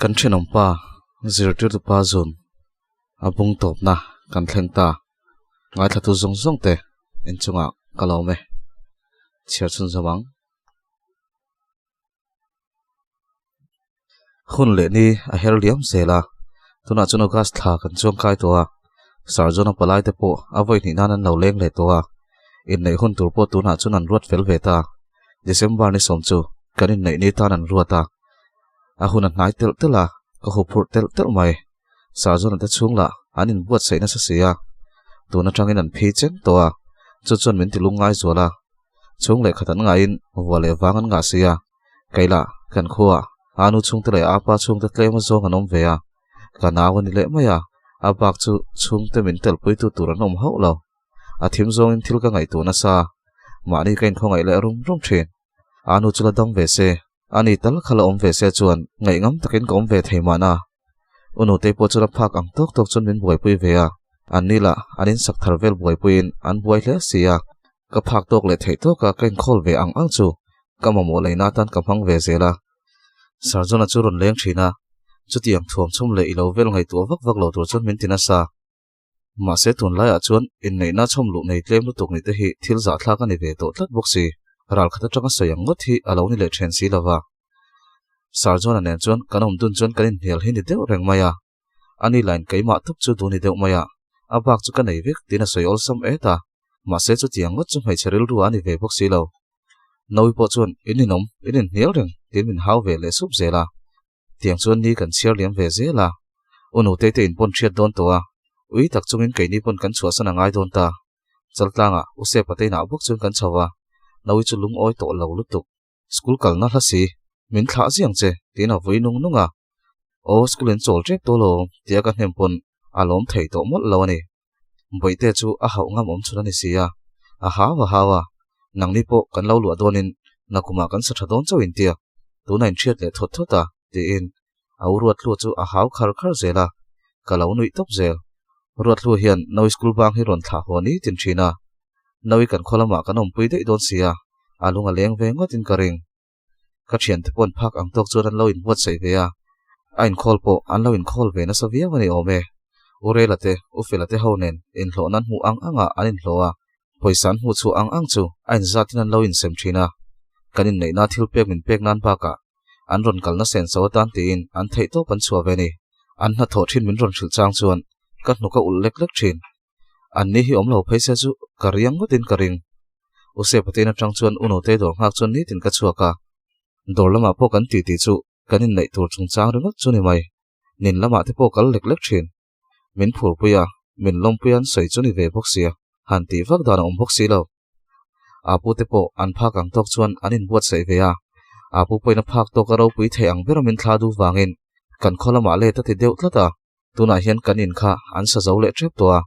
Kan thenawmpa zirtirtupa zun a bung tawpna kan thleng ta. Ngaithlatu zawng zawng te inchungah ka lawm e. Chhiar chhunzawm ang. Hun leh ni a her liam zel a, tunah chuan August thla kan chuang kai tawh a, Sarjona palai te pawh a vawi hnih nan an lo leng leh tawh a, inneih hun tur pawh tunah chuan an ruat fel ve ta. December ni sawm chu kan inneih ni tan an ruat a, a hun a hnai telh telh a, ka huphurh telh telh mai. Sarjona te chhung lah an inbuatsaih nasa si a, tun atangin an phei cheng tawh a, chu chuan min ti lungngai zual a. Chhung leh khat an ngaihin vua leh vang an ngah si a, kei lah kan khuaah a nu chhungte leh a pa chhungte tlem azawng an awm ve a, ka nau a ni leh mai a, a bak chu chhungte min telpuitu tur an awm hauh lo. A thim zawngin thil ka ngaihtuah nasa, mahni ka inkhawngaih leh rum rum thin. A nu chu la dam ve se, a ni tal kha la awm ve se chuan ngaihngam takin ka awm ve thei mahna. U Nutei pawh chuan a phak ang tawk tawk chuan min buaipui ve a, an ni lah an insak thar vel buaipuiin an buai hle si a, ka phak tawk leh theih tawka ka inkhawl ve ang ang chu ka mamawh leina atan ka hmang ve zel a. Sarjona chu rawn leng thin a, chutiang thuam chhum leh i lo vel ngaihtuah vak vak lo tur chuan min ti nasa. Mahse tunlaiah chuan inneihna chhawm luh nei tlem lutuk ni te hi thil zahthlak a ni ve tawh tlat bawk si. Ral khat atanga sawi ang ngawt hi a lo ni leh then si lova. Sarjona nen chuan kan awm dun chuan kan inhnial hi ni deuh reng mai a. Ani lain keimah tup chu duh ni deuh mai a, a bak chu ka nei vek tiin a sawi awlsam et a. Mahse chutiang ngawt chu hmeichhe rilru a ni ve bawk si lo. Nawi pawh chuan in inawm, in inhnial reng tiin min hau ve leh sup zel a. Tiang chuan ni kan chhiar liam ve zel a, U Nutei te in pawn hriat dawn tawh a, ui tak chungin keini pawn kan chhuahsan a ngai dawn ta. Chaltlangah U Sepa te inah bawk chuan kan chho a, Nawi chu lungawi tawh lo lutuk. School kalna hla si, min thlah ziang che, tiin a vui nung nung a. Aw, school in chawl tep tawh lo, tia ka hnem pawn a lawm thei tawh mawlh lo a ni. Bawihte chu a hauh ngam awm chhun a ni si a, a hau a hau a, nangni pawh kan lo luah dawnin nakumah kan sa tha dawn chauh intia, tuna inhriat leh thawt thawt a, tiin a u Ruathlua chu a hau khar khar zel a, ka lo nuih tawp zel. Ruathlua hian Nawi school bang hi rawn thlah haw ni tin thin a, Nawi kan khaw lamah kan awmpui daih dawn si a, a lung a leng ve ngawtin ka ring. Ka thiante pawh an phak ang tawk chuan an lo inbuatsaih ve a, a inkhawl pawh an lo inkhawl ve nasa viau a ni awm e. U Rela te, U Fela te ho nen inhlawh nan hmuh ang angah an inhlawh a, pawisa an hmuh chhuah ang ang chu a inzatin an lo insem thin a. Kan inneihna thil pek min pek nan bakah an rawn kalna senso atan tiin an theihtawp an chhuah ve a ni. An hnathawh thin min rawn hrilh chang chuan ka hnuk a ulh lek lek thin. An ni hi awm lo phei se chu ka riang ngawtin ka ring. U Sepatin atang chuan U Nute dawr nghak chuan nitin ka chhuak a, dawr lamah pawh kan titi chu kan inneih tur chungchang ringawt chu ni mai. Nin lamah te pawh kal lek lek thin. Min phurpui a, min lawmpui an sawi chu ni ve bawk sia, han tih vak dan a awm bawk si lo. Apu te pawh an phak ang tawk chuan an inbuatsaih ve a, Apu pawhin a phak tawk a ropui thei ang ber min thla duh vangin kan khaw lamah let a ti deuh tlat a. Tunah hian kan in kha an sa zo leh tep tawh a,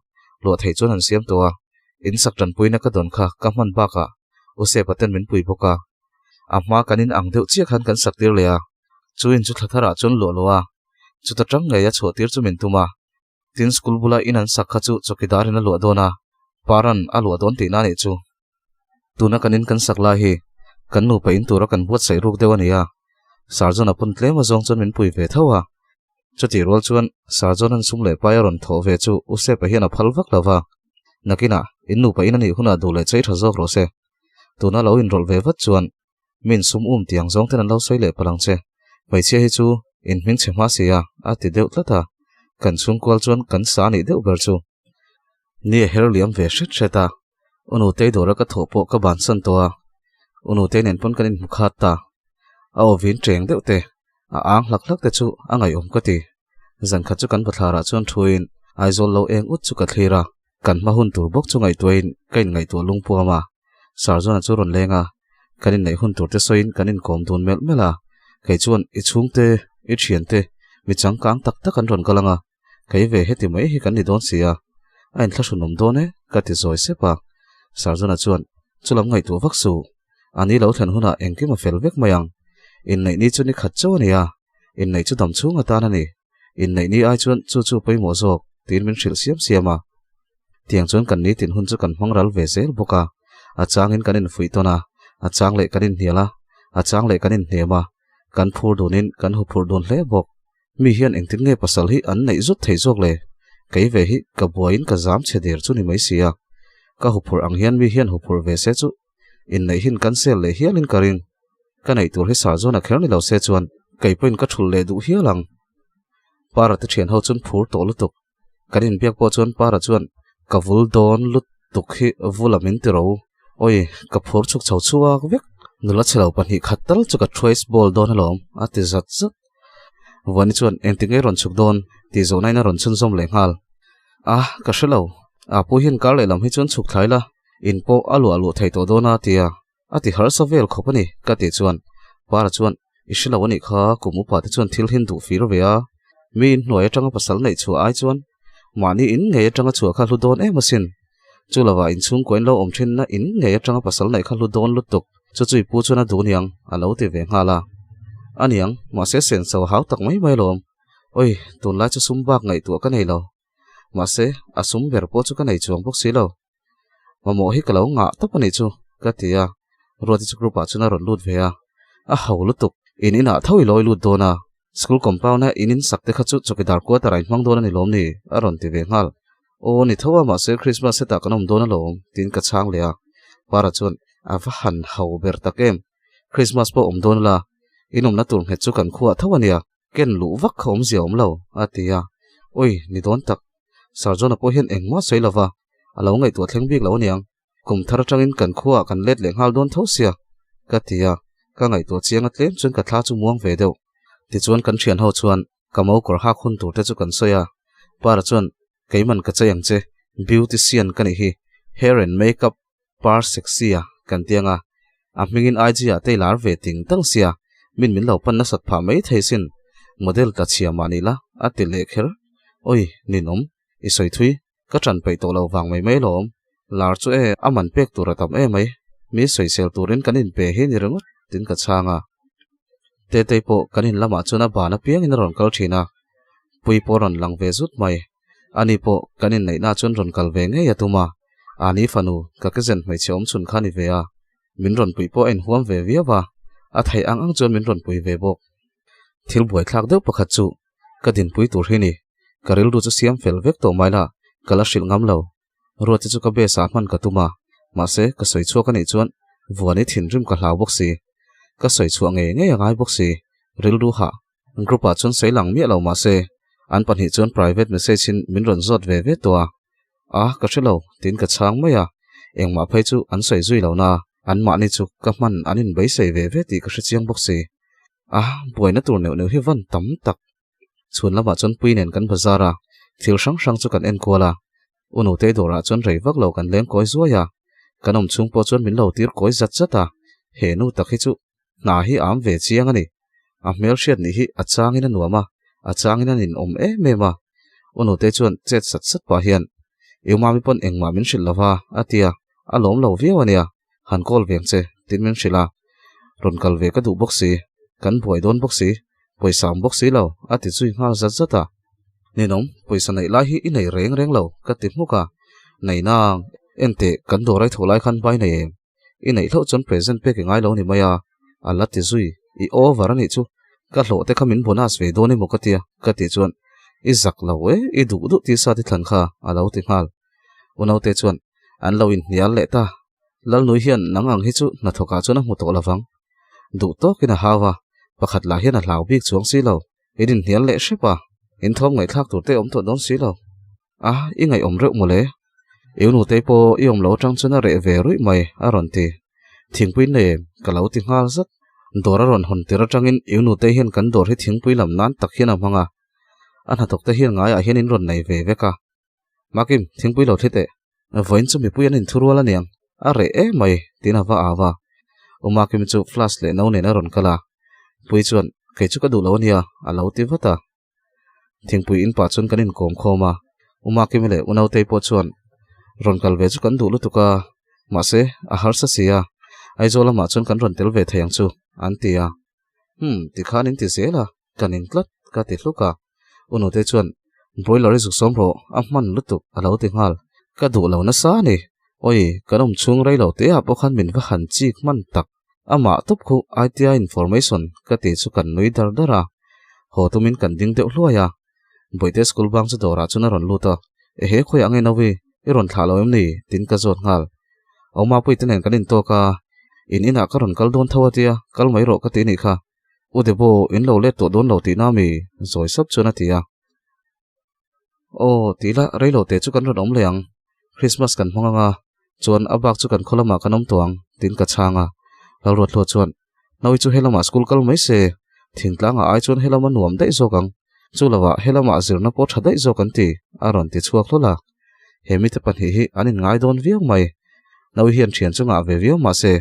luah theih chuan an siam tawh a, in sak tanpuina ka dawn kha ka hman bakah U Sepa ten min pui bawk a. A hma kan in ang deuh chiah khan kan sak tir leh a, chu in chu thla tharah chuan luah lo a, chuta tang ngei a chhuah tir chu min tum a. Tin school bula in an sak kha chu chawkidar in a luah dawn a, Paran a luah dawn tihna a nih chu. Tuna kan in kan sak lai hi kan nupa in tura kan buatsaih ruk deuh a ni a, Sarjona pawn tlem azawng chuan min pui ve tho a. Chutih rual chuan Sarjona'n sum leh pai a rawn thawh ve chu U Sepa hian a phal vak lo va, nakinah in nupa in a nih hunah duh leh chei tha zawk rawh se. Tuna lo inrawlh ve vat chuan min sum um tiang zawng ten an lo sawi leh palh ang che. Hmeichhia hi chu in hming chhe hma si a, a ti deuh tlat a. Kan chhungkual chuan kan sa a nih deuh ber chu. Ni a her liam ve hret hret a, U Nutei dawra ka thawh pawh ka bansan tawh a, U Nutei nen pawn kan inhmu khat ta. A aw vin cheng deuh te, a ang hlak hlak te chu a ngaihawm ka ti. Zan khat chu kan bathlarah chuan thuin Aizawl lo eng ut chu ka thlir a, kan hma hun tur bawk chu ngaihtuahin ka inngaihtuah lungpuam a. Sarjona chu rawn leng a, kan inneih hun tur te sawiin kan inkawm dun melh melh a, kei chuan i chhungte, i thiante, mi changkang tak tak an rawn kal ang a, kei ve heti mai hi kan ni dawn si a, a inthlahrunawm dawn e, ka ti zawi sep a. Sarjona chuan, Chulam ngaihtuah vak suh, a ni lo thlen hunah engkim a fel vek mai ang. Inneih ni chu ni khat chauh a ni a, inneih chu dam chhung atan a ni. Inneih ni ai chuan chu chu pawimawh zawk, tiin min hrilh siam siam a. Tiang chuan kan nitin hun chu kan hmang ral ve zel bawk a, a changin kan infuih tawn a, a chang leh kan inhnial a, a chang leh kan inhnem a, kan phur dunin kan huphurh dun hle bawk. Mi hian engtin nge pasal hi an neih zut thei zawk le? Kei ve hi ka buaiin ka zam chhe der chu ni mai si a. Ka huphurh ang hian mi hian huphurh ve se chu inneih hin cancel leh hialin ka ring. Ka neih tur hi Sarzawn a kher ni lo se chuan kei pawhin ka thulh leh duh hial ang. Para te thian ho chuan phur tawh lutuk. Kan inbiak pawh chuan Para chuan ka vul dawn lutuk hi vula min ti ro. Awi, ka phur chhuk chho chhuak vek. Nula chhe lo pahnih khat tal chu ka trace ball dawn alawm a ti zat zat. Vuani chuan engti nge rawn chhuk dawn tih zawhna in a rawn chhunzawm leh nghal. A, ka hre lo. A pu hian kar lehlam hi chuan chhuk thlai la, in pawh a luah luh thei tawh dawn a tia. A ti harsa vel khawp a ni, ka tih chuan Para chuan i hre lo a nih kha, kum upa te chuan thil hin duh fir ve a. Mi in hnuai atanga pasal neih chhuah ai chuan mahni in ngei atanga chhuah kha hlu dawn em asin. Chu lovah inchhungkaw in lo awm thinna in ngei atanga pasal neih kha hlu dawn lutuk. Chu chui pu chuan a duh niang a lo ti ve nghal a. A niang, mahse senso hau tak mai mai alawm. Oi, tunlai chu sum bak ngaihtuah ka nei lo. Mahse, a sum ber pawh chu ka nei chuang bawk si lo. Mamawh hi ka lo ngah tawp a nih chu, ka ti a. Ruati chu group ah chuan a rawn lut ve a. A ho lutuk, in inah tho i lawi lut dawn a. School compound a in insak te kha chu chawkidar quarter ah in hmang dawn a ni lawm ni? a rawn ti ve nghal. Aw ni tho a mahse Christmas hetah kan awm dawn alawm tiin ka chhang leh a. Para chuan a va han ho ber tak em. Christmas pawh awm dawn la, in awmna tur nghet chu kan khuah tho a nia, ken luh vak kha awmzia awm lo a ti a. Ui ni dawn tak. Sir John-a pawh hian engmah sawi lova a lo ngaihtuah thleng bik lo aniang. Kum thar atangin kan khuaah kan let leh nghal dawn tho sia, ka ti a, ka ngaihtuah chiang a tlem chuan ka thla chu muang ve deuh. Tichuan kan thian ho chuan ka mo kawr hak hun tur te chu kan sawi a, Para chuan keiman ka chei ang che, beautician ka nih hi, hair and makeup par sexy a kan ti ang a, a hmingin IG ah te i lar ve ting tang sia, min min lo pan nasat phah mai thei sin, model tla chhia mah ni la, a ti leh kher. Oi, ninawm, i sawi thui. Ka ṭan peih tawh lo vang mai mai lawm. Lar chu e, a man pek tur a tam em mai. Mi sawisel turin kan inpe hi ni ringawt tin ka chhang a. Tetei pawh kan in lamah chuan a ban apiangin a rawn kal ṭhin a. Pui pawh a rawn lang ve zut mai. Ani pawh kan inneihna chuan rawn kal ve ngei a tum a. Ani fanu, ka kezen hmeichhe awm chhun kha ni ve a. Min rawn puih pawh a inhuam ve viau a. A theih ang ang chuan min rawn pui ve bawk. Thil buaithlak deuh pakhat chu Ka dinpui tur hi ni. Ka rilru chu siam fel vek tawh mai la, ka la hrilh ngam lo. Ruati chu ka base ah hman ka tum a, mahse ka sawi chhuak a nih chuan Vuani thinrim ka hlau bawk si. Ka sawi chhuah ngei ngei a ngai bawk si. Rilru hah. Group ah chuan sawi lang miah lo mahse an pahnih chuan private message in min rawn zawt ve ve tawh a. A, ka hre lo, tiin ka chhang mai a. Engmah phei chu an sawi zui lo na, anmahni chu ka hman an inbeisei ve ve tih ka hre chiang bawk si. A, buaina tur neuh neuh hi van tam tak. Chhun lamah chuan pui nen kan bazar a, thil hrang hrang chu kan en kual a. U Nutei dawrah chuan rei vak lo kan leng kawi zuai a, kan awm chhung pawh chuan min lo tir kawi zat zat a, he nu tak hi chu hna hi a am ve chiang a ni. A hmel hriat nih hi a changin a nuam a, a changin a ninawm em em a. U Nutei chuan chet sat sat pah hian, I u Mami pawn engmah min hrilh lo va, a ti a, a lawm lo viau a nia. Han call ve ang che, tin min hrilh a. Rawn kal ve ka duh bawk si, kan buai dawn bawk si, pawisa awm bawk si lo, a ti zui nghal zat zat a. Ninawm, pawisa neih lai hi i nei reng reng lo, ka ti hmuk a. Nei nang, enteh, kan dawr ai tho lai khan bai nei em? I neih hlauh chuan present pek i ngai lo ni mai a, a la ti zui, i over a nih chu, ka hlawh te kha min bonus ve dawn emaw ka tia, ka tih chuan, i zak lo e, i duh duh tisa ti thlan kha, a lo ti nghal. Unaute chuan an lo inhnial leh ta. Lalnui hian nang ang hi chu hnathawkah chuan a hmu tawh lovang. Duh tawkin a hau a, pakhat lah hian a hlau bik chuang si lo. In inhnial leh hrep a, in thawm ngaihthlak tur te awm tawh dawn si lo. A, i ngaihawm reuh mawle. I unutei pawh i awm lo atang chuan a reh ve ruih mai, a rawn ti. Thingpui nei em? Ka lo ti nghal zat. Dawr a rawn hawn tir atangin i unutei hian kan dawr hi thingpui lam nan tak hian a hmang a. A hnathawk te hian ngaiah hian in rawn nei ve vek a. Makim, thingpui lo thli teh. Vawiin chu mipui an inthurual aniang, a reh em mai, tiin a va au a. U Makim chu flask leh no nen a rawn kal a. Pui chuan, Kei chu ka duh lo ania, a lo ti vat a. Thingpui in pah chuan kan inkawm khawm a. U Makimi leh U Nautei pawh chuan, Rawn kal ve chu kan duh lutuk a, mahse, a harsa si a, Aizawl lamah chuan kan rawn tel ve thei ang chu, an ti a. Hmm, tikhan in ti zel a, ka ning tlat, ka ti hluk a. U Nute chuan, Broiler i zuk sawm rawh, a hman lutuk, a lo ti nghal. Ka duh lo nasa a ni. Awi, kan awm chhung rei lo te ah pawh khan min va han chik hman tak. Amah tawp khu ITI information ka ti chu kan nui dar dar a. Haw tumin kan ding deuh hluai a. Bawihte school bang chu dawrah chuan a rawn lut a, Ehe khawiah nge Nawi, i rawn thlah lo em ni? tiin ka zawt nghal. Awma puite nen kan intawk a, in inah ka rawn kal dawn tho a tia, kal mai rawh ka ti nih kha. U Debo, in lo let tawh dawn lo tihna mi? Zawi sap chuan a ti a. Aw, ti ila rei lo te chu kan rawn awm leh ang. Christmas kan hmang anga, chuan a bak chu kan khaw lamah kan awm tawh ang, tiin ka chhang a. Lalruathlua chuan, Nawi chu helamah school kal mai se, thingtlangah ai chuan helam a nuam daih zawk ang. Chu lovah helamah zirna pawh tha daih zawk an ti, a rawn ti chhuak hlawl a. He mite pahnih hi an inngai dawn viau mai. Nawi hian thian chu ngah ve viau mah se,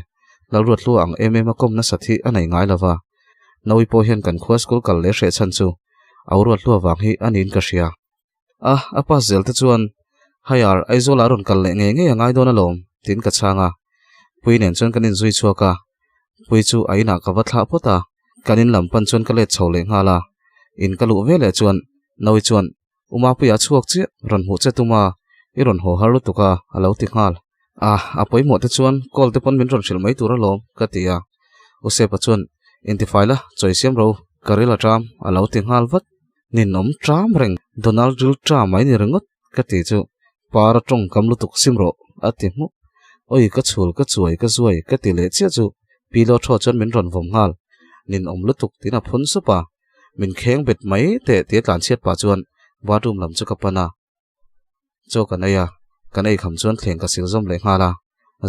Lalruathlua ang em em a kawm nasat hi a nei ngai lova. Nawi pawh hian kan khua school kal leh hreh chhan chu Auruathlua vang hi a niin ka hria. A, a pass zel te chuan Haiar Aizawl ah rawn kal leh ngei ngei a ngai dawn alawm, tiin ka chhang a. Pui nen chuan kan inzui chhuak a, Pui chu a inah ka va thlah phawt a, kan in lam pan chuan ka let chho leh nghal a. In ka luh veleh chuan Nawi chuan, U Mapuia a chhuak chiah, rawn hmuh che tum a, i rawn haw har lutuk a, a lo ti nghal. A, a pawimawh te chuan call te pawn min rawn hrilh mai tur alawm, ka ti a. U Sepa chuan, Intifai la, chawi siam ro, ka ril a ṭam, a lo ti nghal vat. Ninawm ṭam reng, Donald ril ṭam mai ni ringawt, ka ti chu Para ṭawngkam lutuk sim rawh, a ti hmuk. Awi ka chhul, ka chuai, ka zuai, ka ti leh chiah chu Pi Lawthaw chuan min rawn vawm nghal. Ninawm lutuk tiin a phun sup a, min kheng bet mai teh tia tlanchhiat pah chuan bathroom lam chu ka pan a. Chaw kan ei a, kan ei kham chuan thleng ka sil zawm leh nghal a,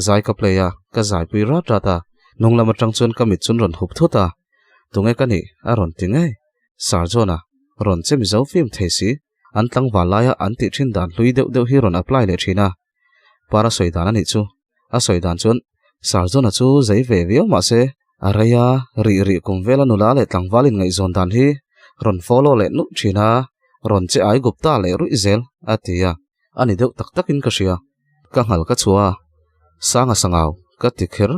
zai ka play a, ka zai pui rat rat a, hnung lam atang chuan ka mit chun rawn hup thut a, tunge ka nih a rawn ti ngei, Sir John-a rawn che mizo film thei si, an tlangval laia an tih thin dan hlui deuh deuh hi rawn apply leh thin a, Para sawi dan a nih chu, a sawi dan chuan Sir John-a chu zei ve viau mah se, a rei a, rih rih kum vela nula leh tlangval inngaihzawn dan hi rawn follow leh nulh thin a, rawn che ai Gupta leh ruih zel, a ti a. A ni deuh tak takin ka hria. Ka nghal ka chhuah a, Sanga sangau, ka ti kher.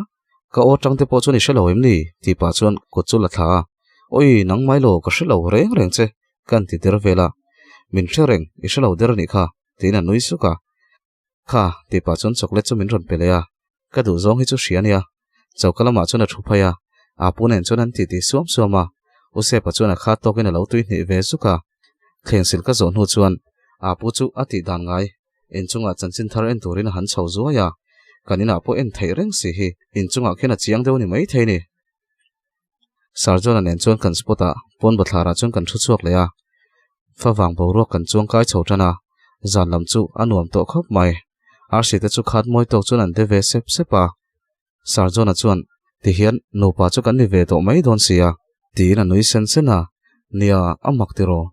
Ka aw tang te pawh chuan i hre lo em ni? tih pah chuan kut chu la thla a. Awi, nang mai lo, ka hre lo reng reng che, ka han ti der vel a. Min hre reng, i hre lo der a nih kha, tiin a nui suk a. Kha, tih pah chuan chocolate chu min rawn pe leh a, ka duh zawng hi chu hria nia. Choka lamah chuan a thu phei a, Apu nen chuan an titi suam suam a, U Sepa chuan a kha tawkin a lo tui hnih ve zuk a. Thleng sil ka zawh hnu chuan Apu chu a tih dan ngai, inchungah chanchin thar en turin a han chho zuai a, kan inah pawh en theih reng si hi inchungah khian a chiang deuh a ni maithei ni. Sarjona nen chuan kan spot ah pawn bathlar ah chuan kan thu chhuak leh a, favang boruak kan chuang kai chho tan a, zan lam chu a nuam tawh khawp mai. Arsi te chu khat mawi tawk chuan an de ve sep sep a, Sarjona chuan tihian nupa chu kan ni ve tawh mai dawn si a, tiin a nui sen sen a, nia a mak tiraw,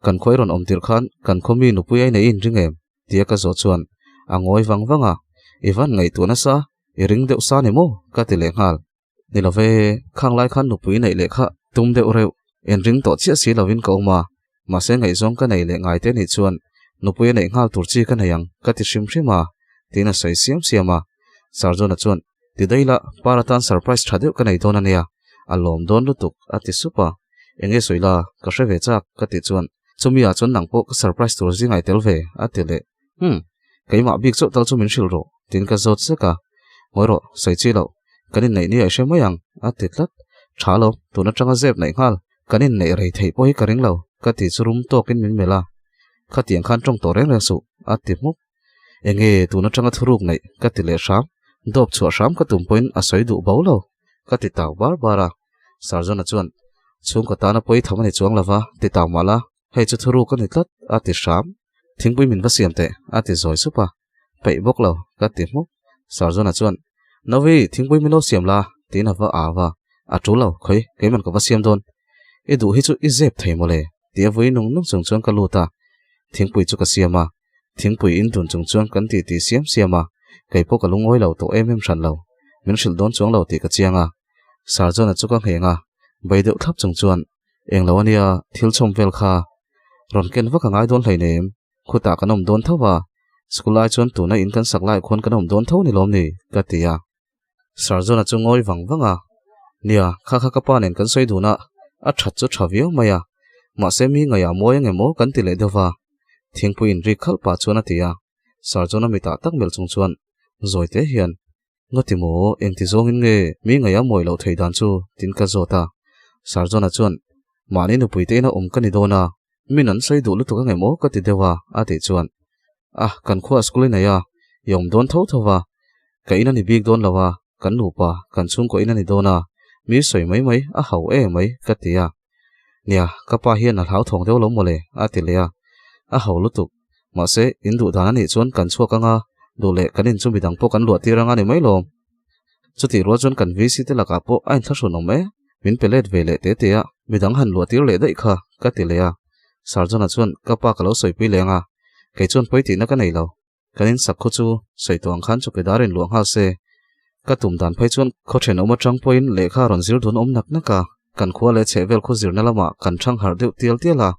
kan khawi rawn awm tirh khan kan khaw mi nupui a inei inring em? Tia ka zawh chuan a ngawi vang vang a, i van ngaihtuah nasa, i ring deuh sa ni maw? ka ti leh nghal. Ni lo ve, khang lai khan nupui neih leh kha tum deuh reuh, inring tawh chiah si lovin ka awm a, mahse ngaihzawng ka nei leh ngai te nih chuan nupui a neih nghal tur chi ka nei ang ka ti hrim hrim a, tiin a sawi siam siam a. Sarjona chuan, Ti daih la, par atan surprise tha deuh ka nei dawn a nia, a lawm dawn lutuk, a ti sup a. Enge sawi la, ka hre ve chak, ka tih chuan, Chumi ah chuan nang pawh ka surprise tur zing ai tel ve, a ti leh. Hum, keimah bik chauh tal chu min hrilh rawh, tiin ka zawt zek a. Ngawi rawh, sawi chi loh, kan inneih ni a i hre mai ang, a ti tlat. Tha lo, tun atanga zep neih nghal, kan inneih rei theih pawh hi ka ring lo, ka ti chu rum tawkin min melh a. Khatiang khan tawng tawh reng reng suh, a ti hmuk. Enge tun atanga thuruk neih, ka ti leh hram. Dawp chhuah hram ka tum pawhin a sawi duh bo lo, ka ti tau bar bar a. Sarjona chuan, Chhungkaw tana pawi tham a ni chuang lova, ti tau mah la. Hei chu thuruk a ni tlat, a ti hram. Thingpui min va siam teh, a ti zawi sup a. Peih bawk lo, ka ti hmuk. Sarjona chuan, Nawi, thingpui min lo siam la, tiin a va au a. A tul lo, khawi, keiman ka va siam dawn. I duh hi chu i zep thei mawle, ti a vui nung nung chung chuan ka lut a. Thingpui chu ka siam a. Thingpui in dun chung chuan kan titi siam siam a. Kei pawh ka lungawi lo tawh em em hran lo. Min hrilh dawn chuang lo tih ka chiang a. Sarjona chu ka ngheng a, bei deuh thlap chung chuan, Englo a nia, thil chhawm vel kha rawn ken vak a ngai dawn hleinem, khutah kan awm dawn tho a, school ai chuan tuna in kan sak lai khuan kan awm dawn tho ni lawm ni? ka ti a. Sarjona chu ngawi vang vang a, Nia, kha kha ka pa nen kan sawi dun a, a that chu tha viau mai a, mahse mi ngaihah mawi ang emaw kan ti leh deuh va, thingpui inrik khalh pah chuan a ti a. Sir John-a mitah tak melh chung chuan zawi te hian, Ngati maw, engti zawngin nge mi ngaihah mawi loh theih dan chu? tiin ka zawt a. Sir John-a chuan, Mahni nupui te ina awm ka ni dawn a, min an sawi duh lutuk ang emaw ka ti deuh a, a tih chuan, Ah, kan khua school i nei a, i awm dawn tho tho va, ka in a ni bik dawn lo a, kan nupa, kan chhungkaw in a ni dawn a, mi sawi mai mai, a hau e mai, ka ti a. Nia, ka pa hian a hlauthawng deuh lo mawle, a ti leh a. A hau lutuk. Mahse, in duh dan a nih chuan kan chhuak ang a, duh leh kan in chu midang pawh kan luah tir ang a ni mai lawm. Chutih rual chuan kan VC te lakah pawh a inthlahrun awm e, min pe let ve leh te te a, midang han luah tir leh daih kha, ka ti leh a. Sarjona chuan ka pa ka lo sawipui leh ang a, kei chuan pawi tihna ka nei lo. Kan insak khu chu sawi tawh ang khan chawkidar in luah nghal se. Ka tum dan phei chuan khaw thenawm atang pawhin lehkha rawn zir dun awm nak nak a, kan khua leh chhehvel khaw zirna lamah kan thang harh deuh tial tial a.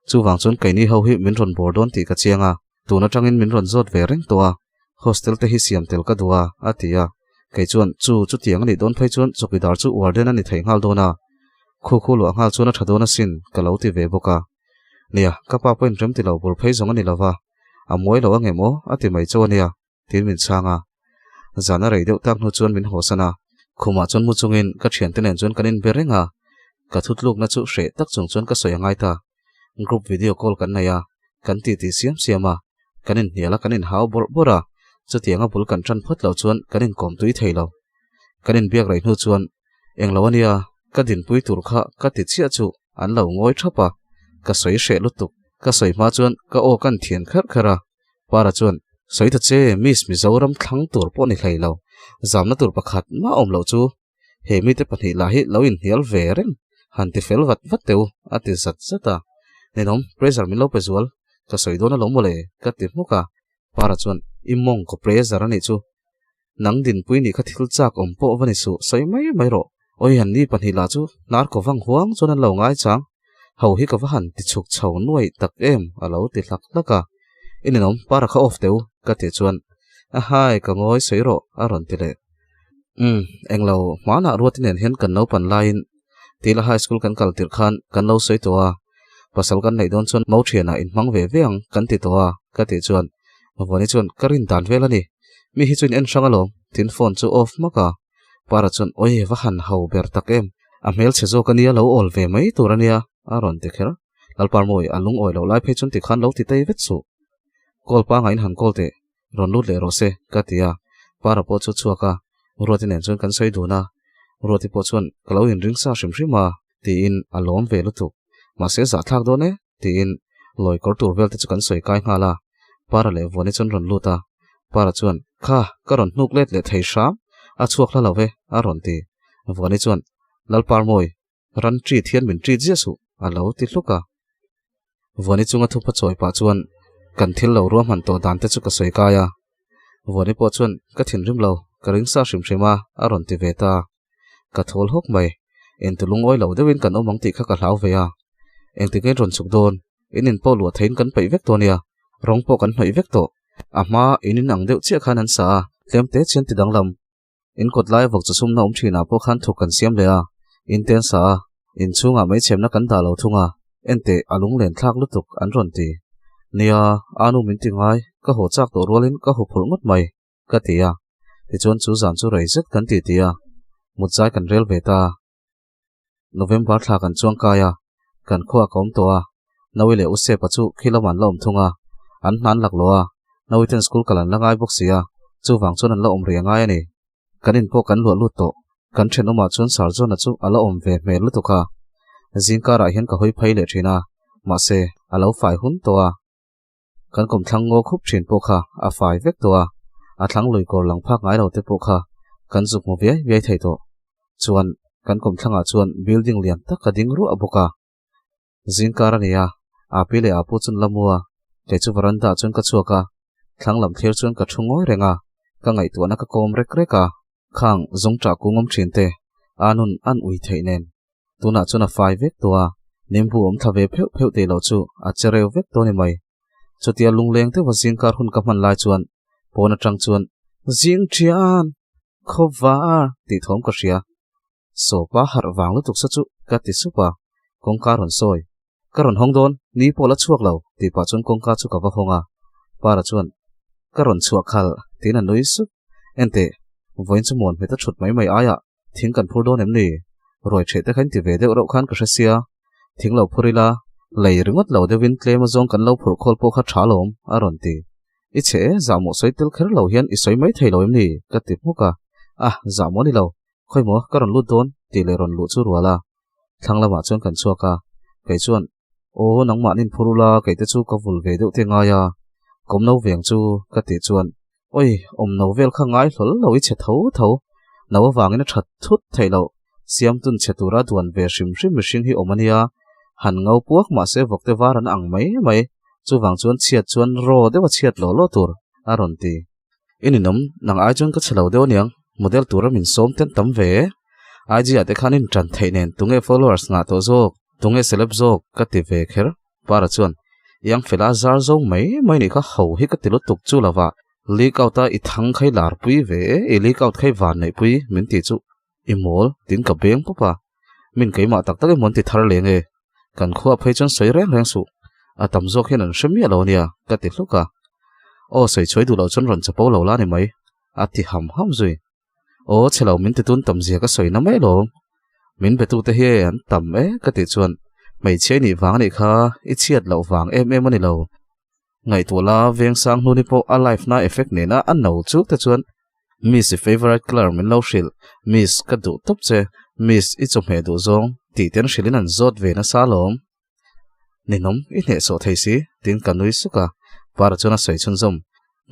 Chuvang chuan keini ho hi min rawn bawr dawn tih ka chiang a, tun atangin min rawn zawt ve reng tawh a, hostel te hi siam tel ka duh a, a ti a. Kei chuan chu chutiang a nih dawn phei chuan chawkidar chu warden a ni thei nghal dawn a, khu khu luah nghal chuan a tha dawn asin ka lo ti ve bawk a. Nia, ka pa pawhin rem ti lo bur phei zawng a ni lo va, a muai lo ang em aw a ti mai chu a nia, tiin min chhang a. Zan a rei deuh tak hnu chuan min hawsan a, khumah chuan mu chungin ka thiante nen chuan kan inbe reng a, ka thutlukna chu hreh tak chung chuan ka sawi a ngai ta. Group video call kan nei a, kan titi siam siam a, kan inhnial a kan inhau bawrh bawrh a, chutianga bul kan tan phawt loh chuan kan inkawm tui thei lo. Kan inbiak rei hnu chuan Englo a nia, ka dinpui tur kha ka ti chiah chu an lo ngawi thap a, ka sawi hreh lutuk. Ka sawi hma chuan ka aw kan thian kher kher a, Para chuan, Sawi ta che, Miss Mizoram thlang tur pawh ni hlei lo, zamna tur pakhat mah awm loh chu he mite pahnih lah hi lo inhnial ve reng, han ti fel vat vat teh u, a ti zat zat a. Ninawm, pressure min lo pe zual, ka sawi dawn alawm mawle, ka ti hmuk a. Para chuan, I mawng ka pressure a nih chu, Nang dinpui nih kha thil chak awm pawh va ni suh, sawi mai mai rawh. Awi han ni pahnih lah chu hnar ko vang huang chuan an lo ngai chang. Ho hi ka va han ti chhuk chho nuai tak em a lo ti hlak hlak a. I ninawm, para kha off teh u, ka tih chuan a hai ka ngawi sawi rawh a rawn ti leh. Umm, englo hmanah Ruati nen hian kan naupan laiin Tila High School kan kal tirh khan kan lo sawi tawh a, pasal kan neih dawn chuan mau thianah inhmang ve ve ang kan ti tawh a, ka tih chuan Vawni chuan ka rin dan vel a ni, mi hi chu in en hrang alawm, tiin phone chu off hmak a. Para chuan awi va han ho ber tak em, a hmelchhe zawk a nia lo awl ve mai tur a nia, a rawn ti kher. Lalparmawi a lungawi loh lai phei chuan tikhan lo ti tei vet suh. Call pangain han call teh, Rawn lut leh rawh se, ka ti a. Para pawh chu chhuak a, Ruati nen chuan kan sawi dun a. Ruati pawh chuan, Ka lo inring sa hrim hrim a, tiin a lawm ve lutuk. Mahse zahthlak dawn e, tiin lawi kawr tur vel te chu kan sawi kai nghal a. Para leh Vuani chuan rawn lut a. Para chuan, Kha, ka rawn hnuk let leh thei hram, a chhuak hla lo ve, a rawn ti. Vuani chuan, Lalparmawi, Ran treat hian min treat ziah suh, a lo ti hluk a. Vuani chunga thupa chawi pah chuan kan thil lo ruahman tawh dan te chu ka sawi kai a. Vuani pawh chuan ka thinrim lo, ka ring sa hrim hrim a, a rawn ti ve ta. Ka thawl hawk mai, engti lungawi lo deuhin kan awm ang tih kha ka hlau ve a. Engti nge rawn chhuk dawn, in in pawh luah theiin kan peih vek tawh nia, rawng pawh kan hnawih vek tawh. A hma in in ang deuh chiah khan an sa a, tlem te chian ti danglam. In kawt lai vawk chawchhumna awm thinah pawh khan thuk kan siam leh a, in te an sa a, in chhungah mei chhemna kan dah lo thung a, enteh a lunglen thlak lutuk an rawn ti. Nia, anu min ti ngai, ka haw chak tawh rualin ka haw phurh ngawt mai, ka ti a. Tichuan chu zan chu rei zet kan ti ti a, mutzai kan rel ve ta. November thla kan chuang kai a, kan khua ka awm tawh a, Naui leh Usepa chu khi lamah an la awm thung a, an hna an lak lo a, Naui ten school kal an la ngai bawk si a, chuvang chuan an la awm rih a ngai a ni. Kan in pawh kan luah lut tawh, kan thenawmah chuan Sir John-a chu a la awm ve hmel lutuk a, zingkarah hian ka hawi phei leh thin a, mahse, a lo fai hun tawh a. Kan kawmthlang ngaw khup thin pawh kha a fai vek tawh a, a thlang lui kawr lang phak ngai lo te pawh kha kan zuk hmu viai viai thei tawh. Chuan kan kawmthlangah chuan building lian tak a ding ruah bawk a. Zingkar a ni a, Api leh Apu chuan la mu a, kei chu veranda ah chuan ka chhuak a, thlang lam thlir chuan ka thu ngawi reng a, ka ngaihtuahna ka kawm rek rek a. Khang zawngṭah kung awm ṭhin te, a nun an ui theih nen. Tunah chuan a fai vek tawh a, nimbu awm thla ve pheuh pheuh tih loh chu a che reu vek tawh a ni mai. Chutia lungleng deuha zingkar hun ka hman lai chuan pawn aṭang chuan, Zing ṭhian! Khawvar! tih thawm ka hria. Sawpa harh vang lutuk sa chu ka ti sup a, kawngka rawn sawi. Ka rawn hawng dawn, ni pawh la chhuak lo, tih pah chuan kawngka chu ka va hawng a. Para chuan, Ka rawn chhuah khalh, tiin a nui sup. Enteh, vawiin chu muan hmet a thut mai mai aiah thing kan phur dawn em ni? Ruai ṭheh te kha in ti ve deuh reuh khan ka hre sia. Thing lo phur ila, lei ringawt lo deuhin tlem azawng kan lo phurh khawl pawh kha ṭha alawm, a rawn ti. I chhe e, zahmawh sawi tel kher lo hian i sawi mai thei lo em ni? ka ti hmuk a. Ah, zahmawh a ni lo. Khawi maw, ka rawn lut dawn, tih leh rawn luh chu rual a. Thlang lamah chuan kan chhuak a, kei chuan, Aw, nangmah nin phur ula, kei te chu ka vul ve deuh te ngai a, kawm no veng chu, ka tih chuan, Oi, awm no vel kha ngai hlawl lo i chhe tho tho, no avangin a that thut theih loh, siamtun chhe tura duan ve hrim hrim mihring hi awm a nia, han ngo puak mahse vawkte var an ang mai mai, chuvang chuan chhiat chuan raw deuha chhiat law law tur, a rawn ti. I ninawm, nang ai chuan ka chhe lo deuh aniang, model tura min sawm ten tam ve e. IG ah te khan in tan theih nen tunge followers ngah tawh zawk, tunge celeb zawk ka ti ve kher. Para chuan, Iang fela zar zo mai mai nih kha ho hi ka ti lutuk chu lova, leak out a i thang khai lar pui ve e, i leak out khai van neih pui min ti chu i mawl tin ka beng pawp a, min keimah tak tak emaw an ti thar leng e, kan khua phei chuan sawi reng reng suh, a tam zawk hian an hre miah lo ania ka ti hluk a, aw sawi chhuai duh loh chuan rawn chapo lo la ni mai a ti ham ham zui, aw chhe lo min ti tun tam zia ka sawi na mai alawm, min be tute hi an tam e ka tih chuan hmeichhia i nih vang anih kha i chhiat loh vang em em a ni lo, ngaihtuah la veng sang hnu ni pawh a life na effect nena a no chuk te chuan Miss i favourite colour min lo hrilh, Miss ka duh tawp che, Miss i chawhmeh duh zawng tih te an hrilhin an zawt ve nasa alawm. Ninawm i hnehsawh thei si tiin ka nui suk a, Para chuan a sawi chhunzawm.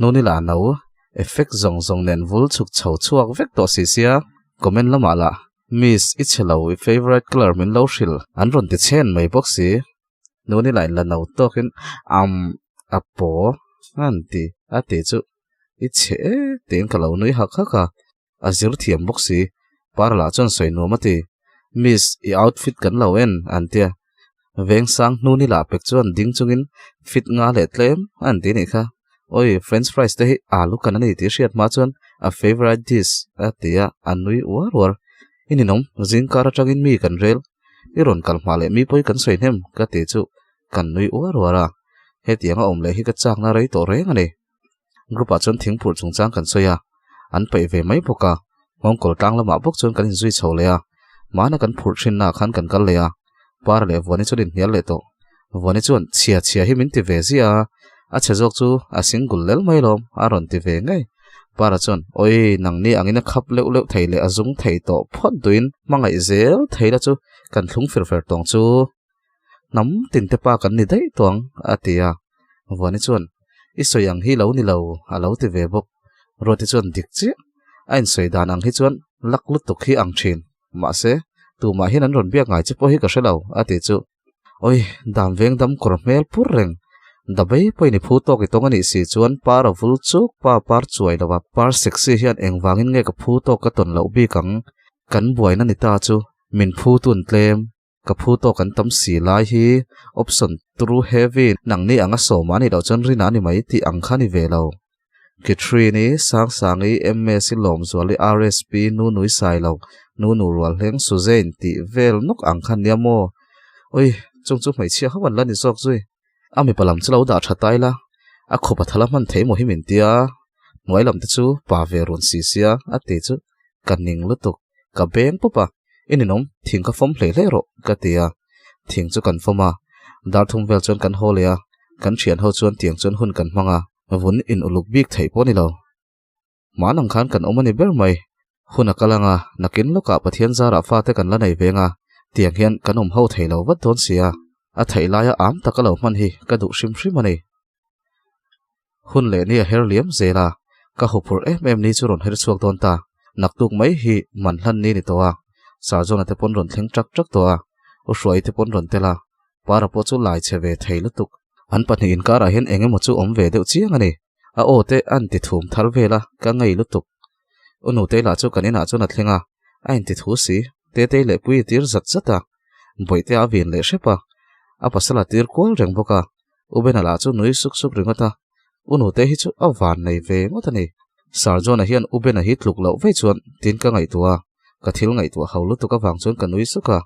Nuni lah no, effect zawng zawng nen vul chhuk chho chhuak vek tawh si sia, comment lamah lah Miss i chhe lo i favourite colour min lo hrilh an rawn ti chhen mai bawk si. Nuni lah in la no tawkin am a paw an ti a ti chu I chhe e tiin ka lo nui hak hak a, a zir thiam bawk si, Para lah chuan sawi nuam a ti, Miss, i outfit kan lo en an tia, veng sang hnu ni lah pek chuan ding chungin fit nga leh tlem an ti nih kha, Oi, french fries te hi alu kan a ni tih hriat hma chuan a favourite dish a ti a, a nui uar uar, I ninawm, zingkar atangin mi kan rel, i rawn kal hma leh mi pawi kan sawi hnem ka ti chu kan nui uar uar a, hetianga awm leh hi ka chakna rei tawh reng a ni. Group ah chuan thingphurh chungchang kan sawi a, an peih ve mai bawk a, nghawngkawl tlang lamah bawk chuan kan inzui chho leh a, mahna kan phurh thinna ah khan kan kal leh a, Para leh Vuani chuan inhnial leh tawh. Vuani chuan chhia chhia hi min ti ve ziah a, a chhe zawk chu a single lel mai lawm a rawn ti ve ngei. Para chuan awi nangni angin a khap leuh leuh thei leh a zung thei tawh phawt duhin hmangaih zel thei la chu kan thlung fir fer tawng chu hnam tin te pa kan ni daih tawh ang a ti a. Vuani chuan I sawi ang hi lo ni lo a lo ti ve bawk. Ruati chuan dik chiah a insawi dan ang hi chuan lak lutuk hi ang thin. Mahse, tumah hian an rawn biak ngai che pawh hi ka hre lo a ti chu. Oi, dan veng dam kawr hmel pur reng. Dabei pawhin i phu tawk i tawng a nih si chuan par a vul chuk pa par chuai lo a, par sexy hian engvangin nge ka phu tawk ka tawn loh bik ang? Kan buaina ni ta chu min phu tun tlem. Ka phu tawk an tam si lai hi option turu heavy nangni anga sawma anih loh chuan rin a ni mai tih ang kha ni ve lo. Kitrini, Sangsangi, MS i Lawmzuali, RSP, Nunui Sailo, Nunu Rualhleng, Suzane tih vel nawk ang kha nia maw? Oi, chung chu hmeichhia ho an la ni zawk zui. A mipa lam chu lo dah tha ta ila, a khup a thala hman thei maw hi min tia, hnuai lam te chu pa ve run si sia a ti chu ka ning lutuk, ka beng pawp a, i ninawm, thing ka fawm hlei hlei rawh ka ti a, thing chu kan fawm a, dar thum vel chuan kan haw leh a, kan thian ho chuan tiang chuan hun kan hmang a, vun in uluk bik theih pawh a ni lo. Hman ang khan kan awm a ni ber mai. Hun a kal anga, nakin lawkah Pathian zarah fate kan la nei veng a, tiang hian kan awm ho thei lo vat dawn si a, a theih laia am taka lo hman hi ka duh hrim hrim a ni. Hun leh ni a her liam zel a, ka huphurh em em ni chu rawn her chhuak dawn ta. Naktuk mai hi man hlan ni ni tawh a, Sarjona te pawn rawn thleng ṭak ṭak tawh a, U Hruaii te pawn rawn tel a, Para pawh chu lai chhe ve thei lutuk. An pahnih inkarah hian eng emaw chu awm ve deuh chiang a ni. A aw te an ti thum thar vel a, ka ngei lutuk. U Nutei lah chu kan inah chuan a thleng a, a inti thu si, Tetei leh Puii tir zat zat a, Bawihte a vin leh hrep a, a pasal a tir kual reng bawk a, U Bena lah chu nui suk suk ringawt a, U Nutei hi chu a van nei ve ngawt a ni. Sir John-a hian U Bena hi tluk loh vei chuan tiin ka ngaihtuah a. Ka thil ngaihtuah ho lutuk avang chuan ka nui suk a.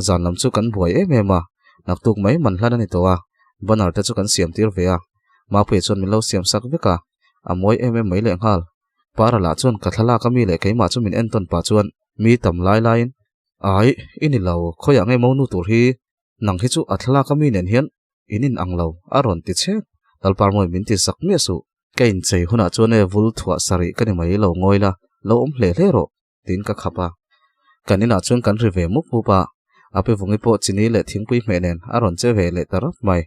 Zan lam chu kan buai em em a, naktuk mai man hlan a ni tawh a, banner te chu kan siam tir ve a. Mapuia chuan min lo siam sak vek a, a mawi em em mai lehnghal. Para lah chuan ka thlalak ami leh keimah chu min entawn pah chuan mi tam lai laiin, Ai, i ni lo, khawiah nge monu tur hi? Nang hi chu a thlalak ami nen hian in in ang lo, a rawn ti chek. Lalparmawi min ti zak miah suh. Ka inchei hunah chuan e vul thuah sarih ka ni mai lo ngawi la, lo awm hle hle rawh, tiin ka khap a. Kan inah chuan kan ri ve mup mup a, a pi vungi pawh chini leh thingpui hmeh nen a rawn che ve leh ta rap mai.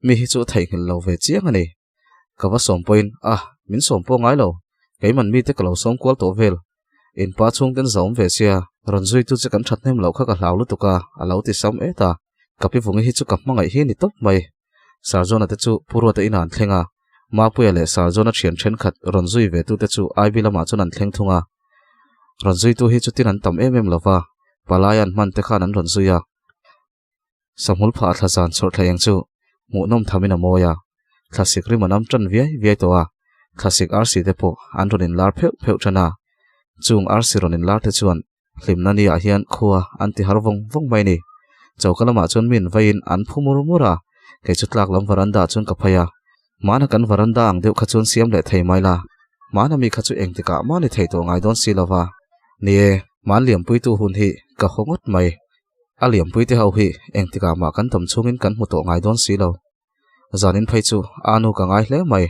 Mi hi chu theihnghilh lo ve chiang a ni. Ka va sawm pawhin, Ah, min sawm pawh ngai lo, keiman mite ka lo sawm kual tawh vel. In pa chhungten zawm ve sia, rawn zuitu che kan that hnem loh kha ka hlau lutuk a, a lo ti sam et a. Ka pi vungi hi chu ka hmangaih hi ni tawp mai. Sarjona te chu Pu Ruata inah an thleng a, Mapuia leh Sarjona thian thenkhat rawn zui ve tute chu Ivy lamah chuan an thleng thung a. Rawn zuitu hi chutin an tam em em lo va, palai an hman te khan an rawn zui a. Sahmul phah thla zan chawrh thla eng chu hmuhnawm thamin a mawi a, thlasik rim an am tan viai viai tawh a, thlasik arsi te pawh an rawn inlar pheuh pheuh tan a. Chung arsi rawn inlar te chuan hlimna ni ah hian khua an ti har vawng vawng mai a ni. Choka lamah chuan mi in vaiin an phu mur mur a, kei chu tlak lam varanda ah chuan ka phei a, hmana kan varanda ang deuh kha chuan siam leh thei mai la, hmana mi kha chu engtikah mah ni thei tawh ngai dawn si lo va. Ni e, hman liampuitu hun hi ka haw ngawt mai. A liampui te ho hi engtikah mah kan tam chhungin kan hmu tawh ngai dawn si lo. Zanin phei chu a nu ka ngai hle mai.